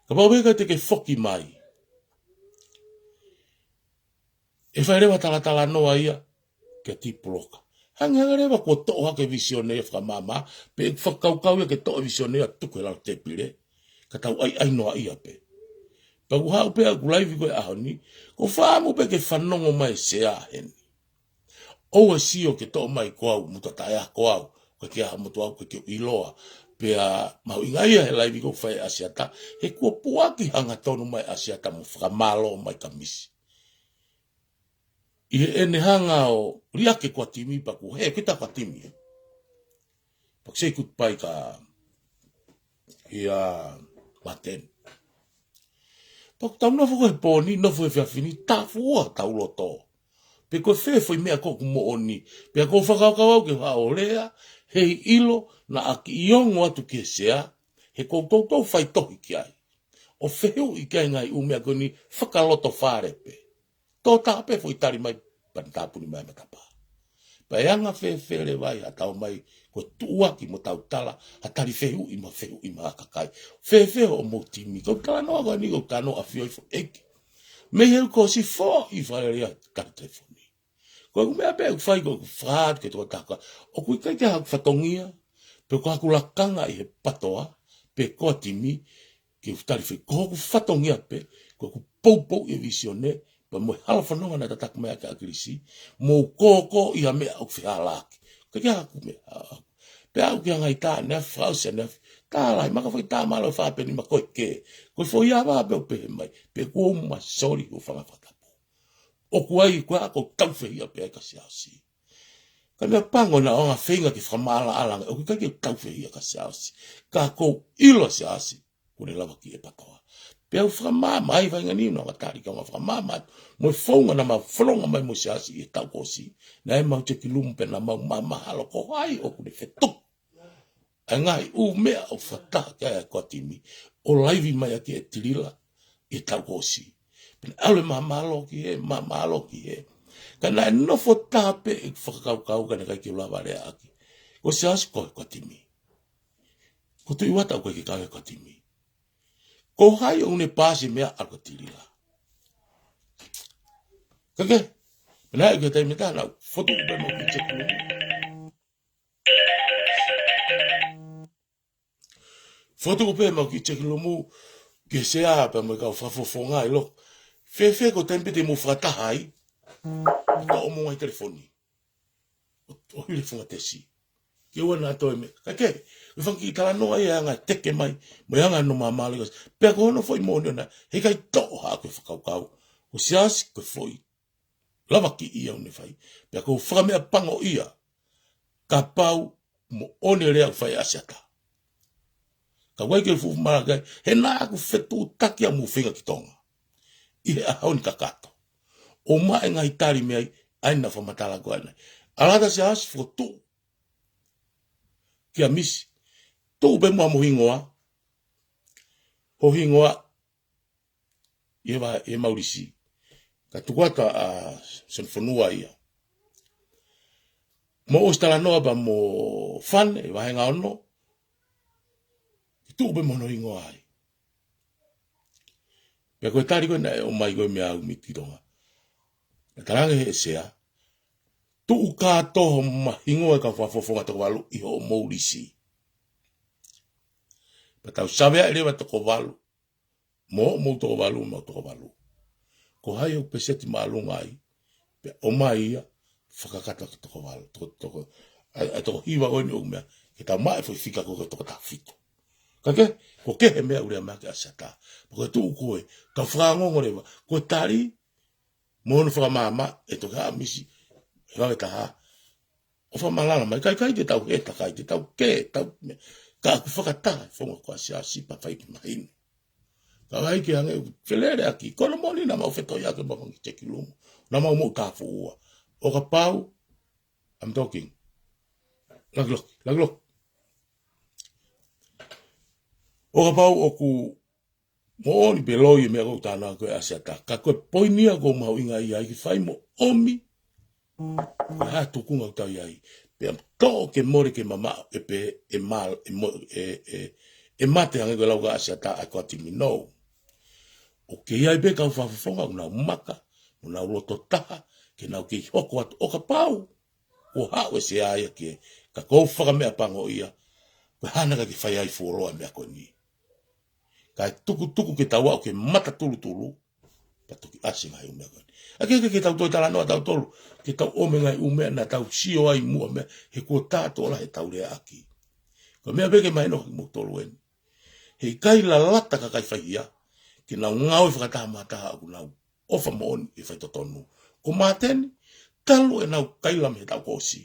Kapau ʻe ʻikai te ke foki mai, ʻe fai leva talatalanoa ia kia Tipuloka. Hangehangē leva kuo toʻo hake e visione ia fakamaama, pe ʻeku fakakaukau ia ke toʻo e visione ia tuku he lalo tēpile, ka tau ʻaiʻainoa ia pē. Pea ʻoku ou haʻu pē ʻaʻaku laivi ko ē ʻaho ni, ʻoku ou fakaʻamu pē ke fanongo mai e sea heni. ʻOua ʻe sio ke toʻo mai ko au, muta taʻeako au, ko e ke aha motu au, ko e ke ʻiloa. Pea mahuʻinga ia he laivi ʻoku fai ʻe ʻAsiata, he kuo puaki hangatonu mai ʻAsiata mo fakamālō mai kia Misi. ʻI heʻene hanga ʻo liʻaki e kau timi pea kuo hē kita kau timi. Pea ʻoku say goodbye kia ia Maten. Pea ʻoku tau nofo ko e pōni, nofo he efiafi ni, tāfuʻua tau loto. Pe ko e fē foʻi meʻa ʻoku moʻoni. Pea ʻoku ou fakakaukau au ke faʻa ʻo lea, heiʻilo, naʻa kiʻi ongo atu ki he sea, he ʻoku ou toutou faitohi ki ai. ʻO fehuʻi ki ai ngaahi ʻū meʻa ko eni fakalotofale pē. Tō taha pē foʻi tali mai, pea ne tāpuni mai matapā. Pea ʻe anga fēfē leva ia ʻa tau mai, ko e tuʻuaki mo tau tala, ʻa tali fehuʻi mo fehuʻi mo e kakai. Fēfē hoʻomou timi, ko e talanoa ko eni, ko e talanoa ʻafio ʻi foʻi ʻeiki. Mei he ʻoku ʻosi foʻi fale ia tali telefoni. Ko e meʻa pē ʻoku fai ko e fā ke tō taha. ʻOku ʻikai ke haku fatongia, pe ko haku lakanga ʻi he PTOA, pe ko e timi, ke u tali fē, ko hoku fatongia pē, ko ʻeku poupou ʻi he vīsone, pea mo e hala fononga naʻe tataki mai ʻaki ʻa ʻAkilisi, mo u kōkō ʻi ha meʻa ʻoku fehālaaki. Ko e ke haku meʻa. Pea ʻoku ke anga ʻi tā, ne afi fakaʻosi, ne afi. Tā lahi, maka foʻi tā mālō e fā peni ma ko e ke. Ko e foʻi ava pē ʻoku pehē mai, pe kuo u ma soli ʻo fanga fakatapu. ʻOku ai ko ā ʻoku tau fehiʻa pē ai kia Siaosi. Ka meʻa pango naʻa ʻoange feinga ke fakamaʻalaʻala ange, ʻoku ʻikai ke tau fehiʻa kia Siaosi. Ka ʻoku ou ʻilo Siaosi, kuo ne lava ki he PTOA. Pea u fakamāmā ai vainga ni, naʻa tali ka u fakamāmā, mo e founga naʻa ma fononga mai mo Siaosi ʻi he taʻu kuo ʻosi. Naʻe mau teki lumu pea naʻa mau māmā halo ko hai ʻoku ne fetuku. ʻA e ngaahi ʻū meʻa ʻoku fakataha ki ai ʻa e kau timi, ʻo laivi mai ʻaki ʻe Tilila, ʻi he taʻu kuo ʻosi. Pea naʻe ʻalu e māmālō ki hē, māmālō ki hē. Ka naʻe nofo taha pē ʻeku fakakaukau ka naʻe ʻikai ke u lava leaʻaki. Ko Siaosi ko e kau timi. Ko Tuʻi Uata ʻoku ʻikai ke kau he kau timi. Ko hai ʻoku ne paasi meʻa ʻa ko Tilila. Ka ke, pea naʻe ʻi he taimi ʻe taha naʻa ku fotu pē mo ki he teki lumu. Fotu pē mo ki he teki lumu, ki he sea pea mo e kau fakafofonga ʻi loto. Fēfē ko e taimi pē te mou fakataha ai, toʻo mo ngai telefoni. ʻO, ʻo hili funga tesi. Ke ua naʻa toe meʻa. Ka ke, me fanga kiʻi talanoa ia anga teke mai, mo e anga no māmālō. Pea ko hono foʻi moʻoni ʻona, heʻikai toʻo haʻaku fakakaukau. Ko Siaosi ko e foʻi lavakiʻi ia ʻoku ne fai. Pea ʻoku ou fakameʻapango ia. Kapau moʻoni e lea ʻoku fai ʻe ʻAsiata. Ka ʻoku ʻikai ke fuʻu malanga ai, he naʻa ku fetuʻutaki au mo feinga ki Tonga. ʻI he ʻaho ni kakato. ʻO maʻu e ngaahi tali mei ai, ʻa ia naʻa fakamatala ko ena. ʻAlu atu Siaosi fokotuʻu. Kia Misi. Tuʻu pē muʻa mo e hingoa. Ho hingoa ʻi he va-, ʻi he maulisi. Ka tuku atu ʻa Sonifonua ia. Mo ʻosi talanoa pea mo Fane, ʻi he vahenga ono. Ke tuʻu pē mo hono hingoa ai. Pea ko e tali ko ē naʻe ʻomai ko ē meia Umi ki Tonga. Naʻe talaange ʻe he sea. Tuʻu kātoa ho ma hingoa e kau fakafofonga toko valu ʻi hoʻomou lisi. Pea tau saveaʻi leva toko valu. Mo, mo toko valu, mo toko valu. Ko hai ʻoku peseti māʻolunga ai, pea ʻomai ia, fakakakato ki he toko valu, toko, toko, ʻa e, ʻa e toko hiva ko eni ʻoku meʻa, ke tau maʻu e foʻi fika ko ē toko taha fitu. Ka ke, ko e kehe meʻa ʻoku lea mai ʻaki ʻa Siaosi. Pea ko e tuʻu ko ē, tau fakaongoongo leva, ko e tali, mo hono fakamāmā, ʻe toki haʻu Misi, ʻe vave taha, ʻo fakamalanga mai, kaikai te tau hē takai, te tau kē, tau, ka ʻoku fakataha, founga ko ʻa Siaosi pea fai ki mahino. Ka ʻai ke hangē ʻoku feleleʻaki, ko hono moʻoni naʻa mau fetoʻi ake mo fanga kiʻi teki lumu, naʻa mau moʻu tāfuʻua. ʻO kapau, I'm talking. Lakiloki, lakiloki. ʻO kapau ʻoku moʻoni pē loi e meʻa ʻoku ou talanoa ko ē ʻa Siaosi. Ka ko e poini ia ʻoku mahuʻinga ai ke fai mo ʻomi. Ko e hā e tuʻunga ʻoku tau ʻi ai. Pea toʻo ke mole ke mamaʻo ʻe pē ʻe mal-, ʻe mo-, ʻe, ʻe, ʻe mate hangē ko e lau ko ē ʻa Siaosi ʻa e kau timi nou. ʻOku ʻi ai pē kau fakafofonga ʻoku nau maka, ʻoku nau loto taha, ke nau kei hoko atu ʻo kapau. Kuo haʻu e sea ia ke, ka ʻoku ou fakameʻapango ia, ko e hā naʻa ke fai ai fuoloa meʻa ko eni. Kae tukutuku ke tau aʻu ke mata tulutulu, pea toki ʻasi ngaahi ʻū meʻa ko eni. ʻA ke, ke, ke tau toe talanoa tautolu, ke tau ʻomai ngaahi ʻū meʻa naʻa tau sio ai muʻa meʻa, he kuo tā tola he tau leaʻaki. Ko e meʻa pē ke mahino kiate kimoutolu eni. He ʻikai lalata kakai faihia ke nau ngāue fakataha mo ha taha ʻoku nau ʻofa moʻoni ʻi he faitotonu. Ko Māteni, talu ʻenau kaila mei he taʻu kuo ʻosi,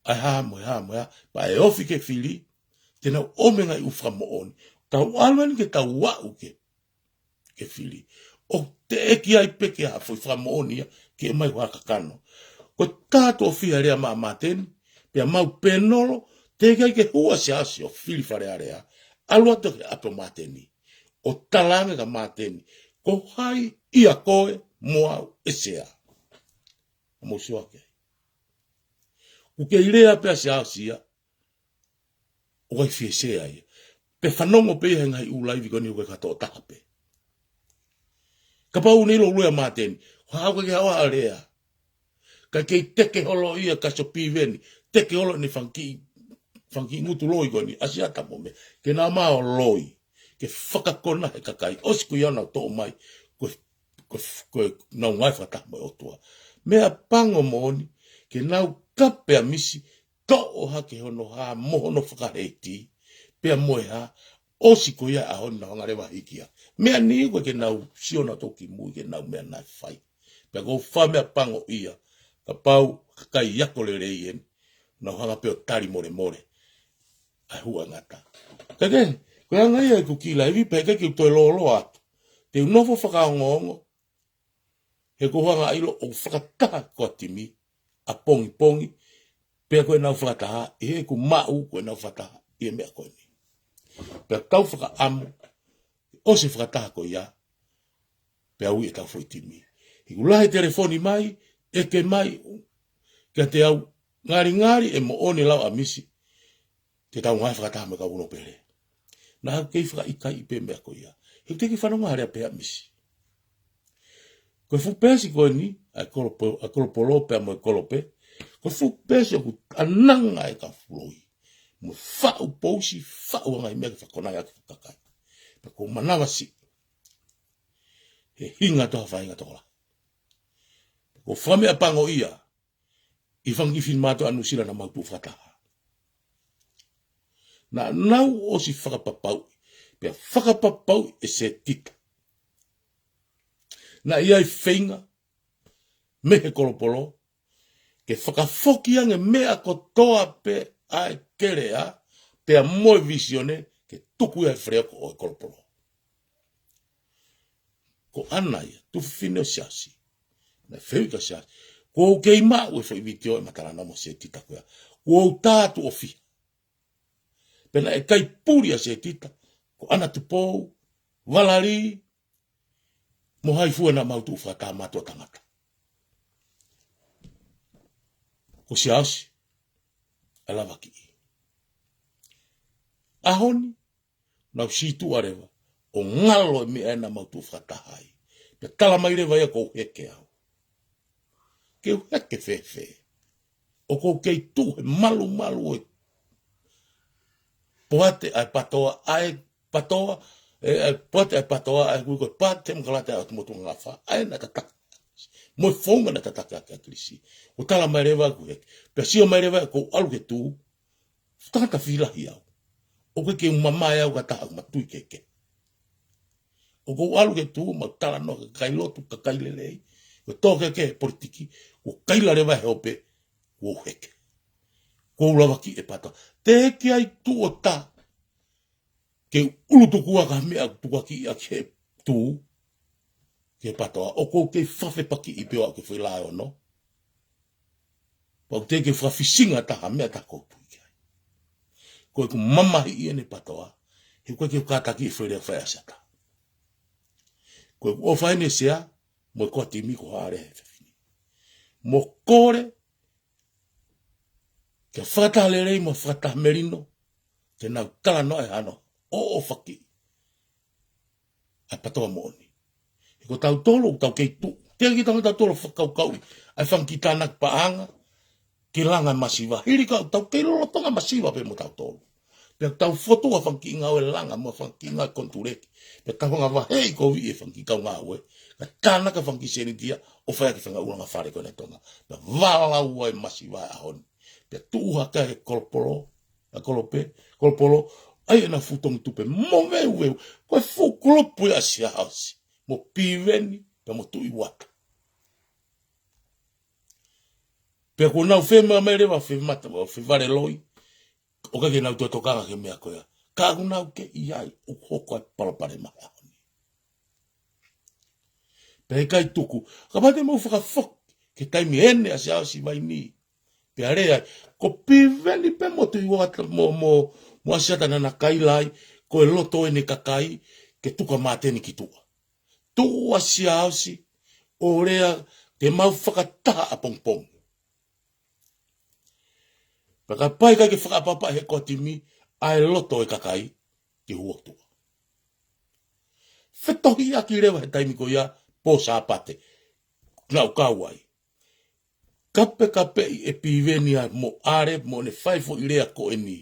ʻa e hā mo e hā mo e hā, pea ʻe ofi ki he fili, te nau ʻomai e ngaahi ʻū fakamoʻoni. Tau ʻalu eni ke tau aʻu ki he ke fili. ʻOku teʻeki ai pē ke ʻi ai ha foʻi fakamoʻoni ia ke ʻomai ha kakano. Ko e taha tuʻo fiha e lea maʻa Māteni, pea maʻu pē nolo, teʻeki ai ke hū ʻa Siaosi ʻo fili Fale Alea, ʻalu atu ki he ʻapi ʻo Māteni, ʻo talaange kia Māteni, ko hai ia koe mo au ʻe Sea? Mou sio ki ai. ʻOku kei lea pē ʻa Siaosi ia, ʻoku ʻikai fie Sea ia. Pea fanongo pē ia he ngaahi ʻū laivi ko eni, ʻoku ʻikai ko ha tokotaha pē. Kapau ʻoku ne ʻilo ʻa Māteni, ʻoku ʻikai ke ʻi ai ha lea. Ka kei teke holo ia kia Siaosi Piveni, teke holo ʻene fanga kiʻi, fanga kiʻi ngutu loi ko eni, ʻa Siaosi Tapu mo e meʻa, ke nau ō mai ʻo loi, ke fakakona he kakai, ʻosi ko ia ʻoku nau toʻo mai, ko, ko, ko ʻenau ngāue fakataha mo e ʻOtua. Meʻapango moʻoni, ke nau kape ʻa Misi, toʻo hake hono hā mo hono fakaheiti, pea mo e hā, ʻosi ko ia ʻa hono hanga leva hiki ia. Meʻa ni ʻoku ʻikai ke nau sio nautolu ki mui ki heʻenau meʻa naʻe fai. Pea ʻoku ou fakameʻapangoʻia, kapau kakai ako lelei eni, nau hanga pē ʻo tali molemole ʻa e huʻa ngata. Ka ke, ko e anga ia ʻeku kiʻi laivi, pea ʻikai ke u toe lōloa atu. Te u nofo fakaongoongo, he ʻoku ou hanga ʻilo ʻoku fakataha ko ē ʻa e timi ʻapongipongi, pea ko ʻenau fakataha, ʻi heʻeku maʻu ko ʻenau fakataha ʻi he meʻa ko eni. Pea tau fakaʻamu, ʻosi e fakataha ko ia, pea ui ʻetau foʻi timi. He ʻoku lahi e telefoni mai, ʻeke mai kiate au, ngalingali ʻe moʻoni e lau ʻa Misi, te tau ngāue fakataha mo e kau ono pele. Naʻa ku kei fakaʻikaiʻi pē meʻa ko ia. He ʻoku teʻeki fanongo ha lea pehē ʻa Misi. Ko e fuʻu peesi ko eni, ʻa e kolopo-, ʻa e kolopolo pea mo e kolope, ko e fuʻu peesi ʻoku ʻananga e kau fuʻu loi. Mo e faʻu pousi, faʻu ʻa e ngaahi meʻa ke fakakona ai ʻaki e kakai. Pea ʻoku ou manavasiʻi he hinga toha fainga tola. Pea ʻoku ou fakameʻapangoʻia, ʻi he fanga kiʻi finemātuʻa ʻa Nuʻusila naʻa mau tuʻu fakataha. Naʻa nau ʻosi fakapapauʻi, pea fakapapauʻi ʻe Setita. Naʻe ʻi ai e feinga mei he kolopolo, ke fakafoki ange e meʻa kotoa pē ʻa e kelea, pea mo e vīsone, ke tuku ia he fale ʻo e kolopolo. Ko ʻAna ia, tuofefine ʻo Siaosi. Naʻe fehuʻi kia Siaosi, kuo u kei maʻu e foʻi vitiō ʻema talanoa mo Setita ko ia. Kuo u tā tuʻo fiha. Pea naʻe ʻikai puli ʻa Setita, ko ʻAna Tupou, Valali, mo hai fua naʻa mau tuʻu fakataha mātuʻa tangata. Ko Siaosi, ʻa e lavakiʻi. ʻAho ni, naʻa ku sītuʻa leva, ʻo ngalo e meʻa naʻa mau tuʻu fakataha ai. Pea tala mai leva ia kuo u heke au. Ke u heke fēfē? ʻOku ou kei tuʻu he malumalu ʻo e poate ʻa e PATOA, ʻa e PATOA, ʻe, ʻa e poate ʻa e PATOA, ʻa ē ʻoku ui ko e Pāti Temokalati ʻa e ʻOtu Motu Angaʻofa, ʻa ē naʻe tataki. Mo e founga naʻe tataki ʻaki ʻa Kilisi. ʻO tala mai leva kuo u heke. Pea sio mai leva kuo u ʻalu ke tuʻu, tangata fili lahi au. ʻOku ʻikai ke u mamae au ki ha taha ʻoku ma tui ki he kehe. ʻOku ou ʻalu ke tuʻu, mau talanoa ki he kakai lotu, kakai lelei. Ko e tō kehekehe he politiki, kuo kaila leva he ope, kuo u heke. Kuo u lavakiʻi e PATOA. Teʻeki ai tuʻu ʻo tā ke u ʻulutukua ki ha meʻa ʻoku tukuakiʻi ʻaki he tuʻu ki he PATOA. ʻOku ou kei fakafepakiʻi pē au ki he foʻi laeono. Pau te ke fakafisinga taha meʻa ʻoku ou tui ki ai. Ko ʻeku mamahiʻi ʻeni e PATOA, he ʻoku ʻikai ke u kātaki e foʻi lea ʻoku fai ʻe Siaosi. Ko ʻeku ʻofa ʻeni ʻe Sea, mo e kau timi ko Hale he fefine. Mo kole, ke fakataha lelei mo fakataha melino, ke nau talanoa e hano ʻoʻofakiʻi ʻa e PATOA moʻoni. He ko tautolu, tau kei tuʻu. Teʻeki ke tau tautolu fakakaukauʻi ʻa e fanga kiʻi tānaki paʻanga ke langa e masiva. Hili ka tau kei lolotonga masiva pē mo tautolu. Pea tau fokotuʻu ha fanga kiʻi ngāue langa mo ha fanga kiʻi ngāue konituleki. Pea tau hanga vaheʻi koviʻi e fanga kiʻi kau ngāue. Ka tānaki e fanga kiʻi sēniti ia ʻo fai ʻaki e fanga ʻulungaanga fale ko eni ʻa Tonga. Pea valaua e masiva ʻo e ʻaho ni. Pea tuʻu hake he kolopolo. ʻa Kolope, Kolopolo, ʻai ʻenau fuʻu tongi tupe moveuveu, ko e fuʻu kulupu ia ʻa Siaosi, mo Piveni, pea mo Tuʻi Uata. Pea kuo nau femā mai leva, femata, fevale loi, ʻo ʻikai ke nau toe tokanga ki he meʻa ko ia. Ka ʻoku nau kei ʻi ai, ʻoku hoko ai e palopalema he ʻaho ni. Pea ʻikai tuku. Kapau te mou fakafoki ki he taimi ʻeni ʻa Siaosi Vainī. Pea lea ai, ko Piveni pē mo Tuʻi Uata mo, mo, mo ʻAsiata naʻa na kaila ai, ko e loto ʻeni e kakai, ke tuku ʻa Māteni ki tuʻa. Tuʻu ʻa Siaosi, ʻo lea, ke mau fakataha ʻapongipongi. Pea kapau ʻe ʻikai ke fakaʻapaʻapa he Koatimi, ʻa e loto e kakai, ke hū ki tuʻa. Fetohiʻaki leva he taimi ko ia, pō Sāpate. Naʻa ku kau ai. Kapekapeʻi ʻe Piveni ʻa mo ʻAle, mo ʻene fai foʻi lea ko ʻeni.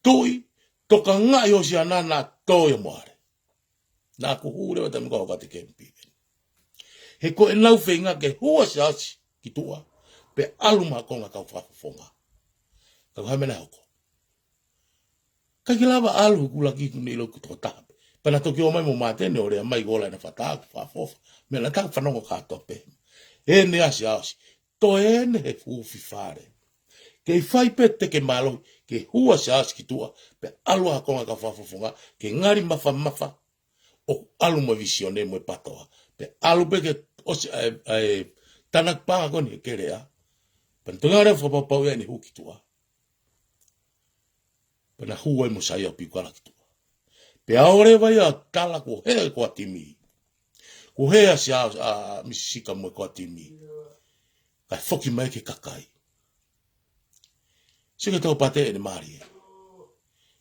Tuʻi, tokangaʻi ʻo Siaosi naʻa tō ia mo ʻAle. Naʻa ku hū leva taimi ko ē ʻo kate ke Piveni. He ko ʻenau feinga ke hū ʻa Siaosi ki tuʻa, pea ʻalu mo ha konga kau fakafofonga. Ka ko e hā e meʻa naʻe hoko? ʻIkai ke lava ʻalu he kuo laki kuo ne ʻilo ko e tokotaha pē. Pea na toki ō mai mo Māteni ʻo lea mai ko e ola ʻena fakatātā fakafofonga. Meʻa naʻa tau fanongo kātoa pē. ʻEne ʻa Siaosi. Toe ʻene he fuʻu fale. Kei fai pē te ke mālohi, ke hū ʻa Siaosi ki tuʻa, pea ʻalu ha konga kau fakafofonga, ke ngali mafamafa, ʻo ʻalu mo e vīsone mo e PATOA. Pea ʻalu pē ke ʻosi ʻa e, ʻa e tānaki paʻanga ko ʻeni he keleʻa. Pea na toki lea fakapapauʻi ʻene hū ki tuʻa. Pea na hū ai mo Saia ʻo Piukala ki tuʻa. Pea ʻalu leva ia ʻo tala kuo hē e Koatimi. Kuo hē ʻa Siaosi, ʻa Misi Sika mo e Koatimi. Kae foki mai ki he kakai. Sio ki he taupotu ʻene mālie.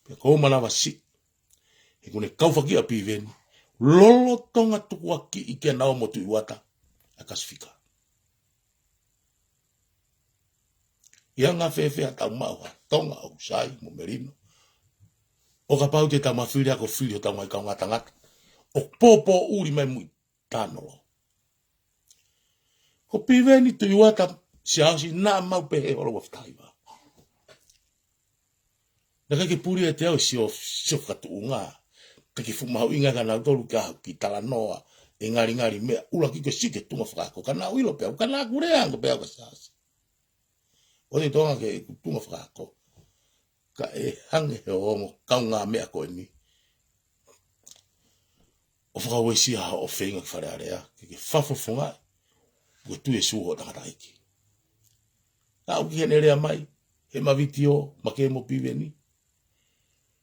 Pea ko e manavasiʻi. He kuo ne kaufakiʻi ʻa Piveni. Lolotonga tukuakiʻi ke nau ō mo Tuʻi Uata. ʻA e Kasifika. ʻI he anga fēfē ʻetau maʻu ha Tonga ʻoku sai mo melino. ʻO kapau te tau mafili ʻa e fili ʻo tau ngaahi kaungātangata. ʻO pōpōʻuli mai mui tānolo. Ko Piveni Tuʻi Uata Siaosi naʻa mau pehē holo ua fitaiva. Naʻe ʻikai ke puli ʻe te au sio, sio fakatuʻunga. ʻIkai ke fuʻu mahuʻinga kia nautolu ka ki talanoa. ʻE ngalingali meʻa ʻuluaki ko e sio ki he tuʻunga fakaako. Ka naʻa ku ʻilo pē au, ka naʻa ku lea ange pē au kia Siaosi. ʻO te tonga ke ku tuʻunga fakaako. Ka ʻe hangē he ongo kaungāmeʻa ko ʻeni. ʻO fakauesia hoʻo feinga ki Fale Alea, ke ke fakafofongaʻi, ko e tuʻi ʻe sū hoʻo tangataʻeiki. Naʻa ku ʻi heʻene lea mai, he ma vitiō, ma ke mo Piveni.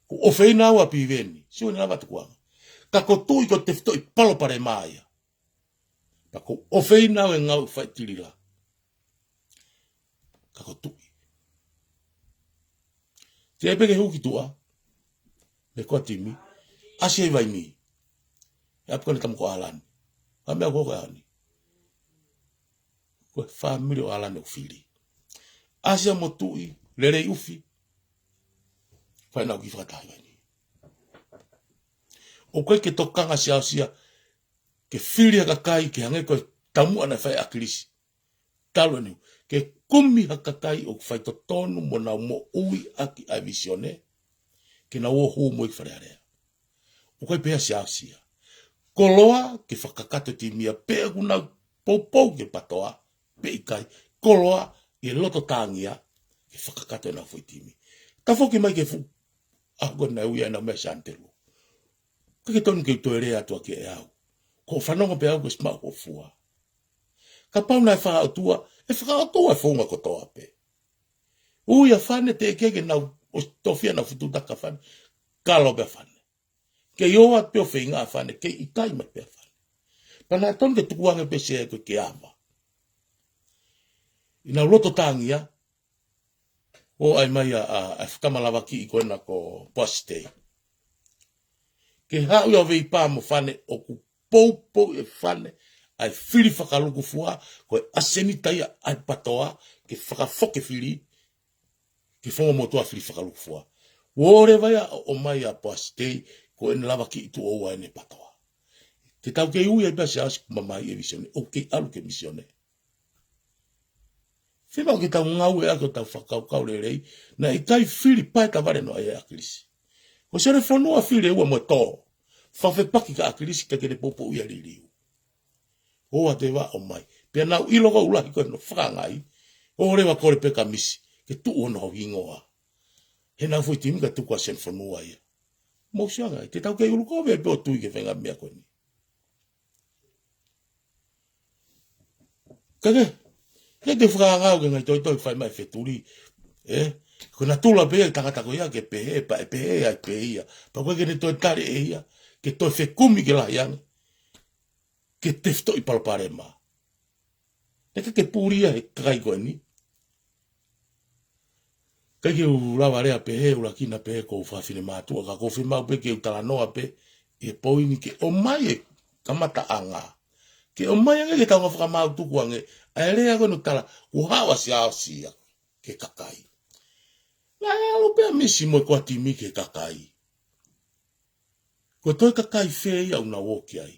Ko e ʻofeina au ʻa Piveni, sio ʻene lava tukuanga. Ka ko Tuʻi ko e tefitoʻi palopalema ia. Pea ko e ʻofeina au e ngāue fai tilila. Ka ko Tuʻi. Te pē ke hū ki tuʻa. Mei he Koatimi. ʻAsi ai Vainī. ʻE ʻapi ko ʻene tama ko ʻAlani. Ka meʻa ko ʻAlani. Ko e fāmili ʻo ʻAlani ʻoku fili. ʻAsi ai mo Tuʻi. Lelei ʻufi. Fai naʻa ku kiʻi fakataha ai Vainī. ʻOku ʻikai ke tokanga Siaosi ia. Ke fili ha kakai ke hangē ko e taumuʻa naʻe fai ʻe ʻAkilisi. Talu ʻeni, ke kumi ha kakai ʻoku faitotonu mo nau moʻui ʻaki ʻa e vīsone, ke nau ō hū mo ia ki Fale Alea. ʻOku ʻikai pehē ʻa Siaosi ia. Koloa ke fakakakato e timi ia pe ʻoku nau poupou ki he PATOA, pe ʻikai. Koloa ʻi he loto tāngia ke fakakakato ʻenau foʻi timi. Tafoki mai ki he fuʻu ʻaho ko ē naʻe ui ai ʻenau meʻa Siaosi Telu. ʻIkai ke tonu ke u toe lea atu ʻaki ʻe au. Ko e fanongo pē au ko e simaʻu ho fua. Kapau naʻe fakaʻotua, ʻe fakaʻotua e founga kotoa pē. Ui ʻa Fane teʻeki ke nau ʻosi tofia ʻenau fuʻu tūtaka Fane. Kalo pē ʻa Fane. Kei ō atu pē ʻo feinga ʻa Fane, kei ʻikai mai pē ʻa Fane. Pea naʻe tonu ke tukuange pē Siaosi ko e ke ava. ʻI heʻenau loto tāngia, ʻo ʻai mai ʻa, ʻa, ʻa e fakama lavakiʻi ko ena ko Poasi Tei. Ke haʻu ia ʻo veipā mo Fane ʻoku poupou ʻe Fane, ʻa e fili fakalukufua, ko e ʻasenita ia ʻa e PATOA, ke fakafoki e fili, ke fongo motuʻa fili fakalukufua. ʻO leva ia ʻo ʻomai ʻa Poasi Tei, ko ʻene lavakiʻi tuʻo ua ʻene PATOA. Te tau kei ui ai pē ʻa Siaosi kuo mamahi e vīsone, ʻoku kei ʻalu ki he misione. Fiemaʻu ke tau ngāueʻaki hotau fakakaukau lelei, naʻe ʻikai fili pae tavale noa ia ʻa ʻAkilisi. Ko Selefonua fili ʻe ua mo e tō. Fakafepaki kia ʻAkilisi ka ke ne poupouʻi ʻa Liliu. ʻO ʻatā ʻo ʻomai. Pea nau ʻilo ko e ʻuluaki ko ē hono fakaangaʻi, ʻo leva kole pē kamisi, ke tuʻu hono hingoa. He naʻa foʻi timi ka tuku ʻa Selefonua ia. Mou sio ange, te tau kei ʻulu kovi pē ʻo tui ki he faʻahinga meʻa ko eni. Ka ke, ke te fakaangaʻi ki he ngaahi toitoi fai mai ʻe Fetuli. ʻE, ko e natula pē ia ʻa e tangata ko ia ke pehē, pea ʻe pehē ai pē ia. Pea ko e ke ne toe tali ʻe ia, ke toe fekumi ke lahi ange, ke tefitoʻi palopalema. Naʻe ʻikai ke puli ia he kakai ko eni. ʻIkai ke u lava lea pehē, ʻuluaki na pehē ko e fafine mātuʻa, ka ko e fiemaʻu pē ke u talanoa pē ʻi he poini ke ʻomai e kamataʻanga. Ke ʻomai ange ke tau ngā fakamaau tuku ange, ʻa e lea ko eni ʻoku tala, kuo haʻu ʻa Siaosi ia ki he kakai. Naʻe ʻalu pē ʻa Misi mo e kau timi ki he kakai. Ko e toe kakai fē ia ʻoku nau ō ki ai?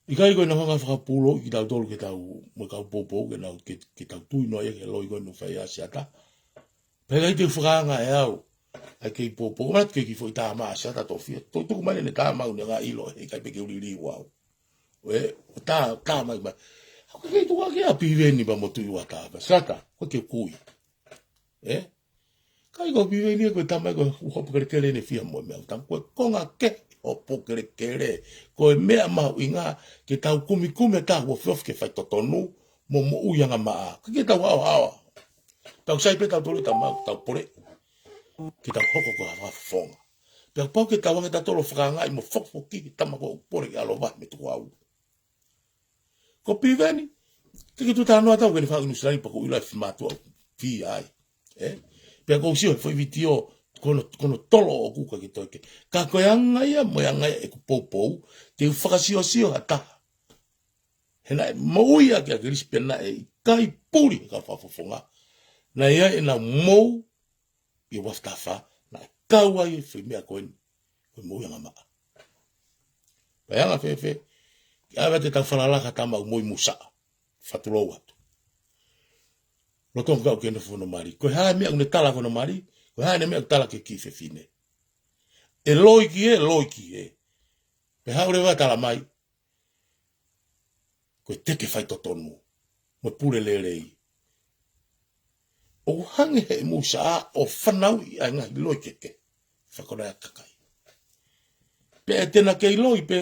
ʻIkai ko e nau hanga fakapūlou kitautolu ke tau, mo e kau poupou ke nau, ke, ke tau tui noa ia ki he loi ko eni ʻoku fai ʻe ʻAsiata. Pea ʻikai te u fakaanga ʻe au ʻa e kei poupou. Manatu ki he kiʻi foʻi tama ʻa ʻAsiata Tofia. Toe tuku mai ʻene tama ʻoku ne hanga ʻilo, he ʻikai pē ke u liliu au. ʻE, ʻo tā, tā mai mai. ʻOku kei tuku ʻaki ʻa Piveni pea mo Tuʻi Uata. Pea Siata, ko e ke kui. ʻE? ʻIkai ko Piveni ko e tama ko e hopo kelekele ʻene fia mo e meʻa. Tau ko e konga ke hopo kelekele. Ko e meʻa mahuʻinga ke tau kumikumi ʻa e tau ofiofi ke fai totonu mo moʻui angamaʻa. Ka ke tau haohaoa. Tau sai pē tautolu tama, tau pole. Ke tau hoko ko ha fakafofonga. Pea pau ke tau ange tautolu fakaangaʻi mo fokifoki ki he tama ko ē ʻoku pole ki ʻAlovahe mei Tukuʻau. Ko Piveni, ke ke tuʻu talanoa tau ke ne fai ʻi Nuʻusila ni pea ʻoku ou ʻilo ʻa e fiemātuʻa ʻoku fai ai. ʻE? Pea ʻoku ou sio he foʻi vitiō, ko hono, ko hono tolo ʻoku ʻikai ke toe ke. Ka ko e anga ia, mo e anga ia ʻeku poupou, te u fakasiosio ha taha. He naʻe moʻui ʻaki ʻa ʻAkilisi pea naʻe ʻikai puli he kau fakafofonga. Naʻe ʻi ai ʻenau mou, ʻi he uafu taha fā, naʻe kau ai e foʻi meʻa ko eni, ko e moʻui angamaʻa. Pea anga fēfē, ke ʻave atu ʻetau falala ki ha tama ʻoku moʻui musaʻa, fakatulou atu. Lolotonga ʻoku kei nofo hono mali. Ko e hā e meʻa ʻoku ne tala ki hono mali, ko e hā ʻene meʻa ʻoku tala ki he kiʻi fefine. ʻE loi ki he, loi ki he. Pea haʻu leva ʻo tala mai, ko e teke fai totonu, mo e pule lelei. ʻOku hangē he musaʻa ʻo fanauʻi ʻa e ngaahi loi kehekehe. Fakona ʻa e kakai. Pea ʻe te na kei loi pē,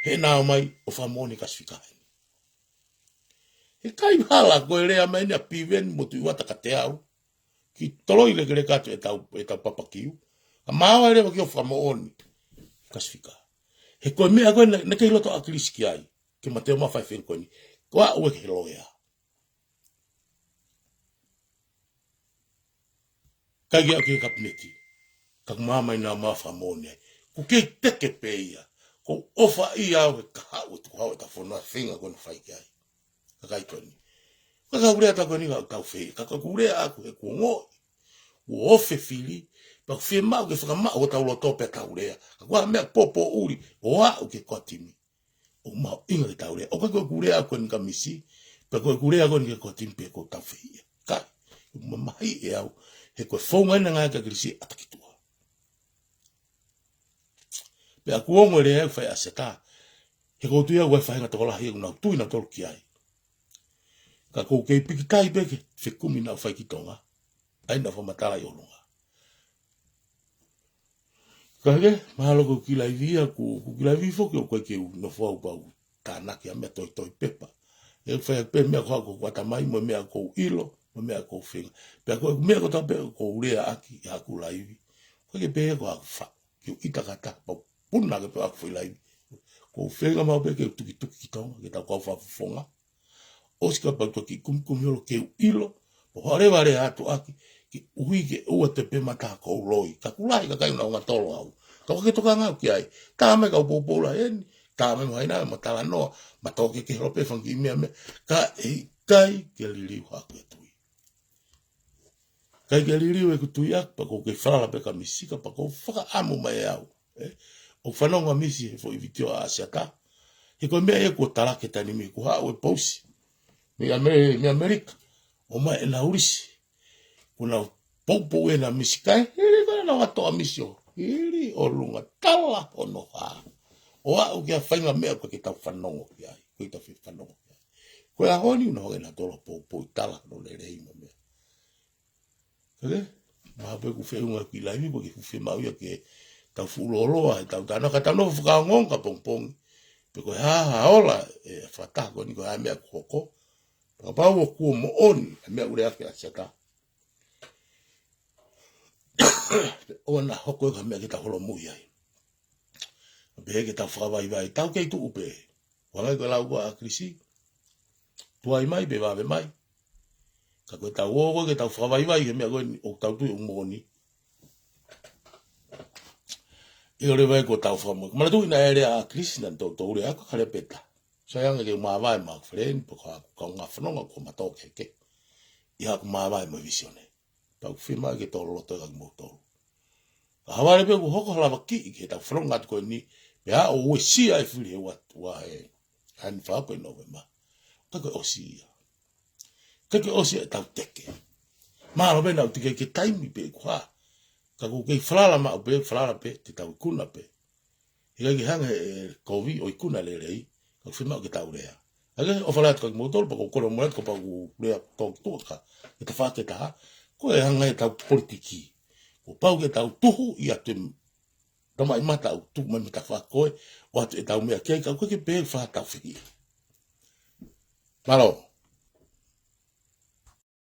he naʻa ʻomai ʻo fakamoʻoni Kasifika heni. He ʻikai hala ko e lea mai eni ʻa Piveni mo Tuʻi Uata kiate au. Ke toloi lekeleka atu ʻetau, ʻetau papakiu. Ka maau ai leva ke u fakamoʻoni Kasifika. He ko e meʻa ko ē naʻe, naʻe kei loto ʻa ʻAkilisi ki ai. Ke ma toe ō mai ʻo fai feniko ni. Ko au ʻoku ʻikai ke loea. ʻIkai ke aʻu ki he kapineti. Ka ʻoku ma ō mai naʻa ma fakamoʻoni ai. ʻOku kei teke pē ia. ʻOku ou ʻofa ʻia au he kahaʻu ʻo e tukuhau ʻetau fonua feinga ko ena ʻoku fai ki ai. Kakai ko eni. Ka kau lea ʻa e kakai ko eni ka tau fei. Ka ko ʻeku lea ʻaʻaku he kuo ongoʻi. Kuo ofi e fili. Pea ʻoku fiemaʻu ke fakamaʻu hotau loto pea tau lea. Ka ko e hā e meʻa poupouʻi. ʻO aʻu ki he kau timi. ʻOku mahuʻinga ke tau lea. ʻOku ʻikai ko ʻeku lea ʻaʻaku eni kia Misi. Pea ko ʻeku lea ko eni ki he kau timi pē ʻoku tau fei ia. Kae. ʻOku mamahiʻi ʻe au. He ko e founga ena ngāue kia ʻAkilisi ʻa e taki tuʻa. Pea ʻoku ongo e lea ʻoku fai ʻe ʻAsiata. He ʻoku ou tui au ʻoku ʻi ai e faʻahinga tokolahi ʻoku nau tui nautolu ki ai. Ka ʻoku ou kei pikitai pē ke fekumi naʻa fai ki Tonga. ʻA ia naʻa fakamatala ʻi ʻolunga. Ka ke, mahalo ko e kiʻi laivi ia, ko e, ko e kiʻi laivi foki ʻoku ʻikai ke u nofo au pea u tānaki ʻa e meʻa toitoi pepa. ʻE fai pē meʻa ko ē ʻoku ou ʻatamai, mo e meʻa ʻoku ou ʻilo, mo e meʻa ʻoku ou feinga. Pea ko e meʻa ko ē ʻoku tau pē ʻoku ou lea ʻaki ʻi haʻaku laivi. ʻOku ʻikai ke pehē ko haʻaku faʻu, ke u ʻita kata, pea u puna ke pē ʻaku foʻi laivi. ʻOku ou feinga maʻu pē ke u tukituki ki Tonga, ke tau kau fakafofonga. ʻOsi ka pau toki kumikumi holo ke u ʻilo, pea u hale vale atu ʻaki, ke ʻuhi ke ʻoua te u pehē mata ko e loi, ka ʻoku lahi e kakai ʻoku nau ongo tolo au. Ka ʻoku ʻikai ke tokanga au ki ai, tā mai kau poupou lahi eni, tā mai mo haina, mo talanoa, mo tō ke ke holo pē fanga kiʻi meʻa meʻa, ka ʻe ʻikai ke liliu haʻaku tui. ʻIkai ke liliu ʻeku tui ʻaʻaku, pea ʻoku ou kei falala pē kia Misi ka pea ʻoku ou fakaʻamu mai ʻe au. ʻE, ʻoku fanongo ʻa Misi he foʻi vitiō ʻa ʻAsiata. He ko e meʻa ia kuo tala ki he taimi ni kuo haʻu e pousi. mei Ame-, mei ʻAmelika, ʻomai ʻenau lisi. Kuo nau poupou ʻena misi kae hili ko ʻenau ʻato ʻa misi ʻo hili ʻolunga tala hono hā. ʻO aʻu ki ha faʻahinga meʻa ʻoku ʻikai ke tau fanongo ki ai, ʻikai ke tau fie fanongo ki ai. Ko e ʻaho ni ʻoku nau hanga ʻe nautolu ʻo poupou ʻi tala hono lelei mo e meʻa. Kae kehe, mahalo pē ʻoku feʻunga ki he laivi, pe ʻoku ke fuʻu fiemaʻu ia ke tau fuʻu lōloa, he tau tana, ka tau nofo fakaongoongo ka pongipongi. Pe ko e hā ha ola ʻe fakataha ko eni ko e hā e meʻa ʻoku hoko. Kapau ʻoku moʻoni e meʻa ʻoku lea ki ai ʻa Siata, ʻoua naʻa hoko ia ko ha meʻa ke tau holomui ai. Pehē ke tau fakavaivai, tau kei tuʻu pē. Hangē ko e lau ko ē ʻa ʻAkilisi, tuai mai pe vave mai. Ka ko e tau ō ko ē ke tau fakavaivai he meʻa ko eni ʻoku tau tui ʻoku moʻoni. ʻIo, leva ia ko e tau fakamoʻoni. Manatuʻi naʻe lea ʻa ʻAkilisi naʻa ne toutou lea ko e kalepeta. Sai ange ke u māvae mo ʻeku feleni, pe ko haku kaungā fononga ko e mātuʻa kehekehe. ʻI haku māvae mo e vīsone. Pea ʻoku fiemaʻu ke tō loloto ʻa kimoutolu. Ka haʻu leva pē ʻoku hoko ha lavakiʻi ke tau fononga atu ko eni, pea ʻoku uesia e fili he ua, ua he, ʻa eni fā ko ē Nōvema. ʻIkai ko e ʻosi ia. ʻIkai ko e ʻosi ia ʻetau teke. Mahalo pē naʻa ku teke ke taimi pe ʻoku hā. Ka ʻoku kei falala maʻu pē, falala pē, te tau ikuna pē. ʻIkai ke hanga ʻe he kovi ʻo ikuna lelei, ka ʻoku fiemaʻu ke tau lea. Kae kehe, ʻofa lahi atu kia kimoutolu, pea ʻoku ou kole mo atu kapau ʻoku lea tō ki tuʻa ka, ʻi he tafaʻaki ʻe taha, ko e hanga ʻe tau politiki. Kuo pau ke tau tuhu ʻi atu e tamaʻimata ʻoku tuku mai mei he tafaʻaki ko ē, ʻoatu ʻetau meʻa ki ai, ka ʻoku ʻikai ke pehē fā tau fihia. Mālō.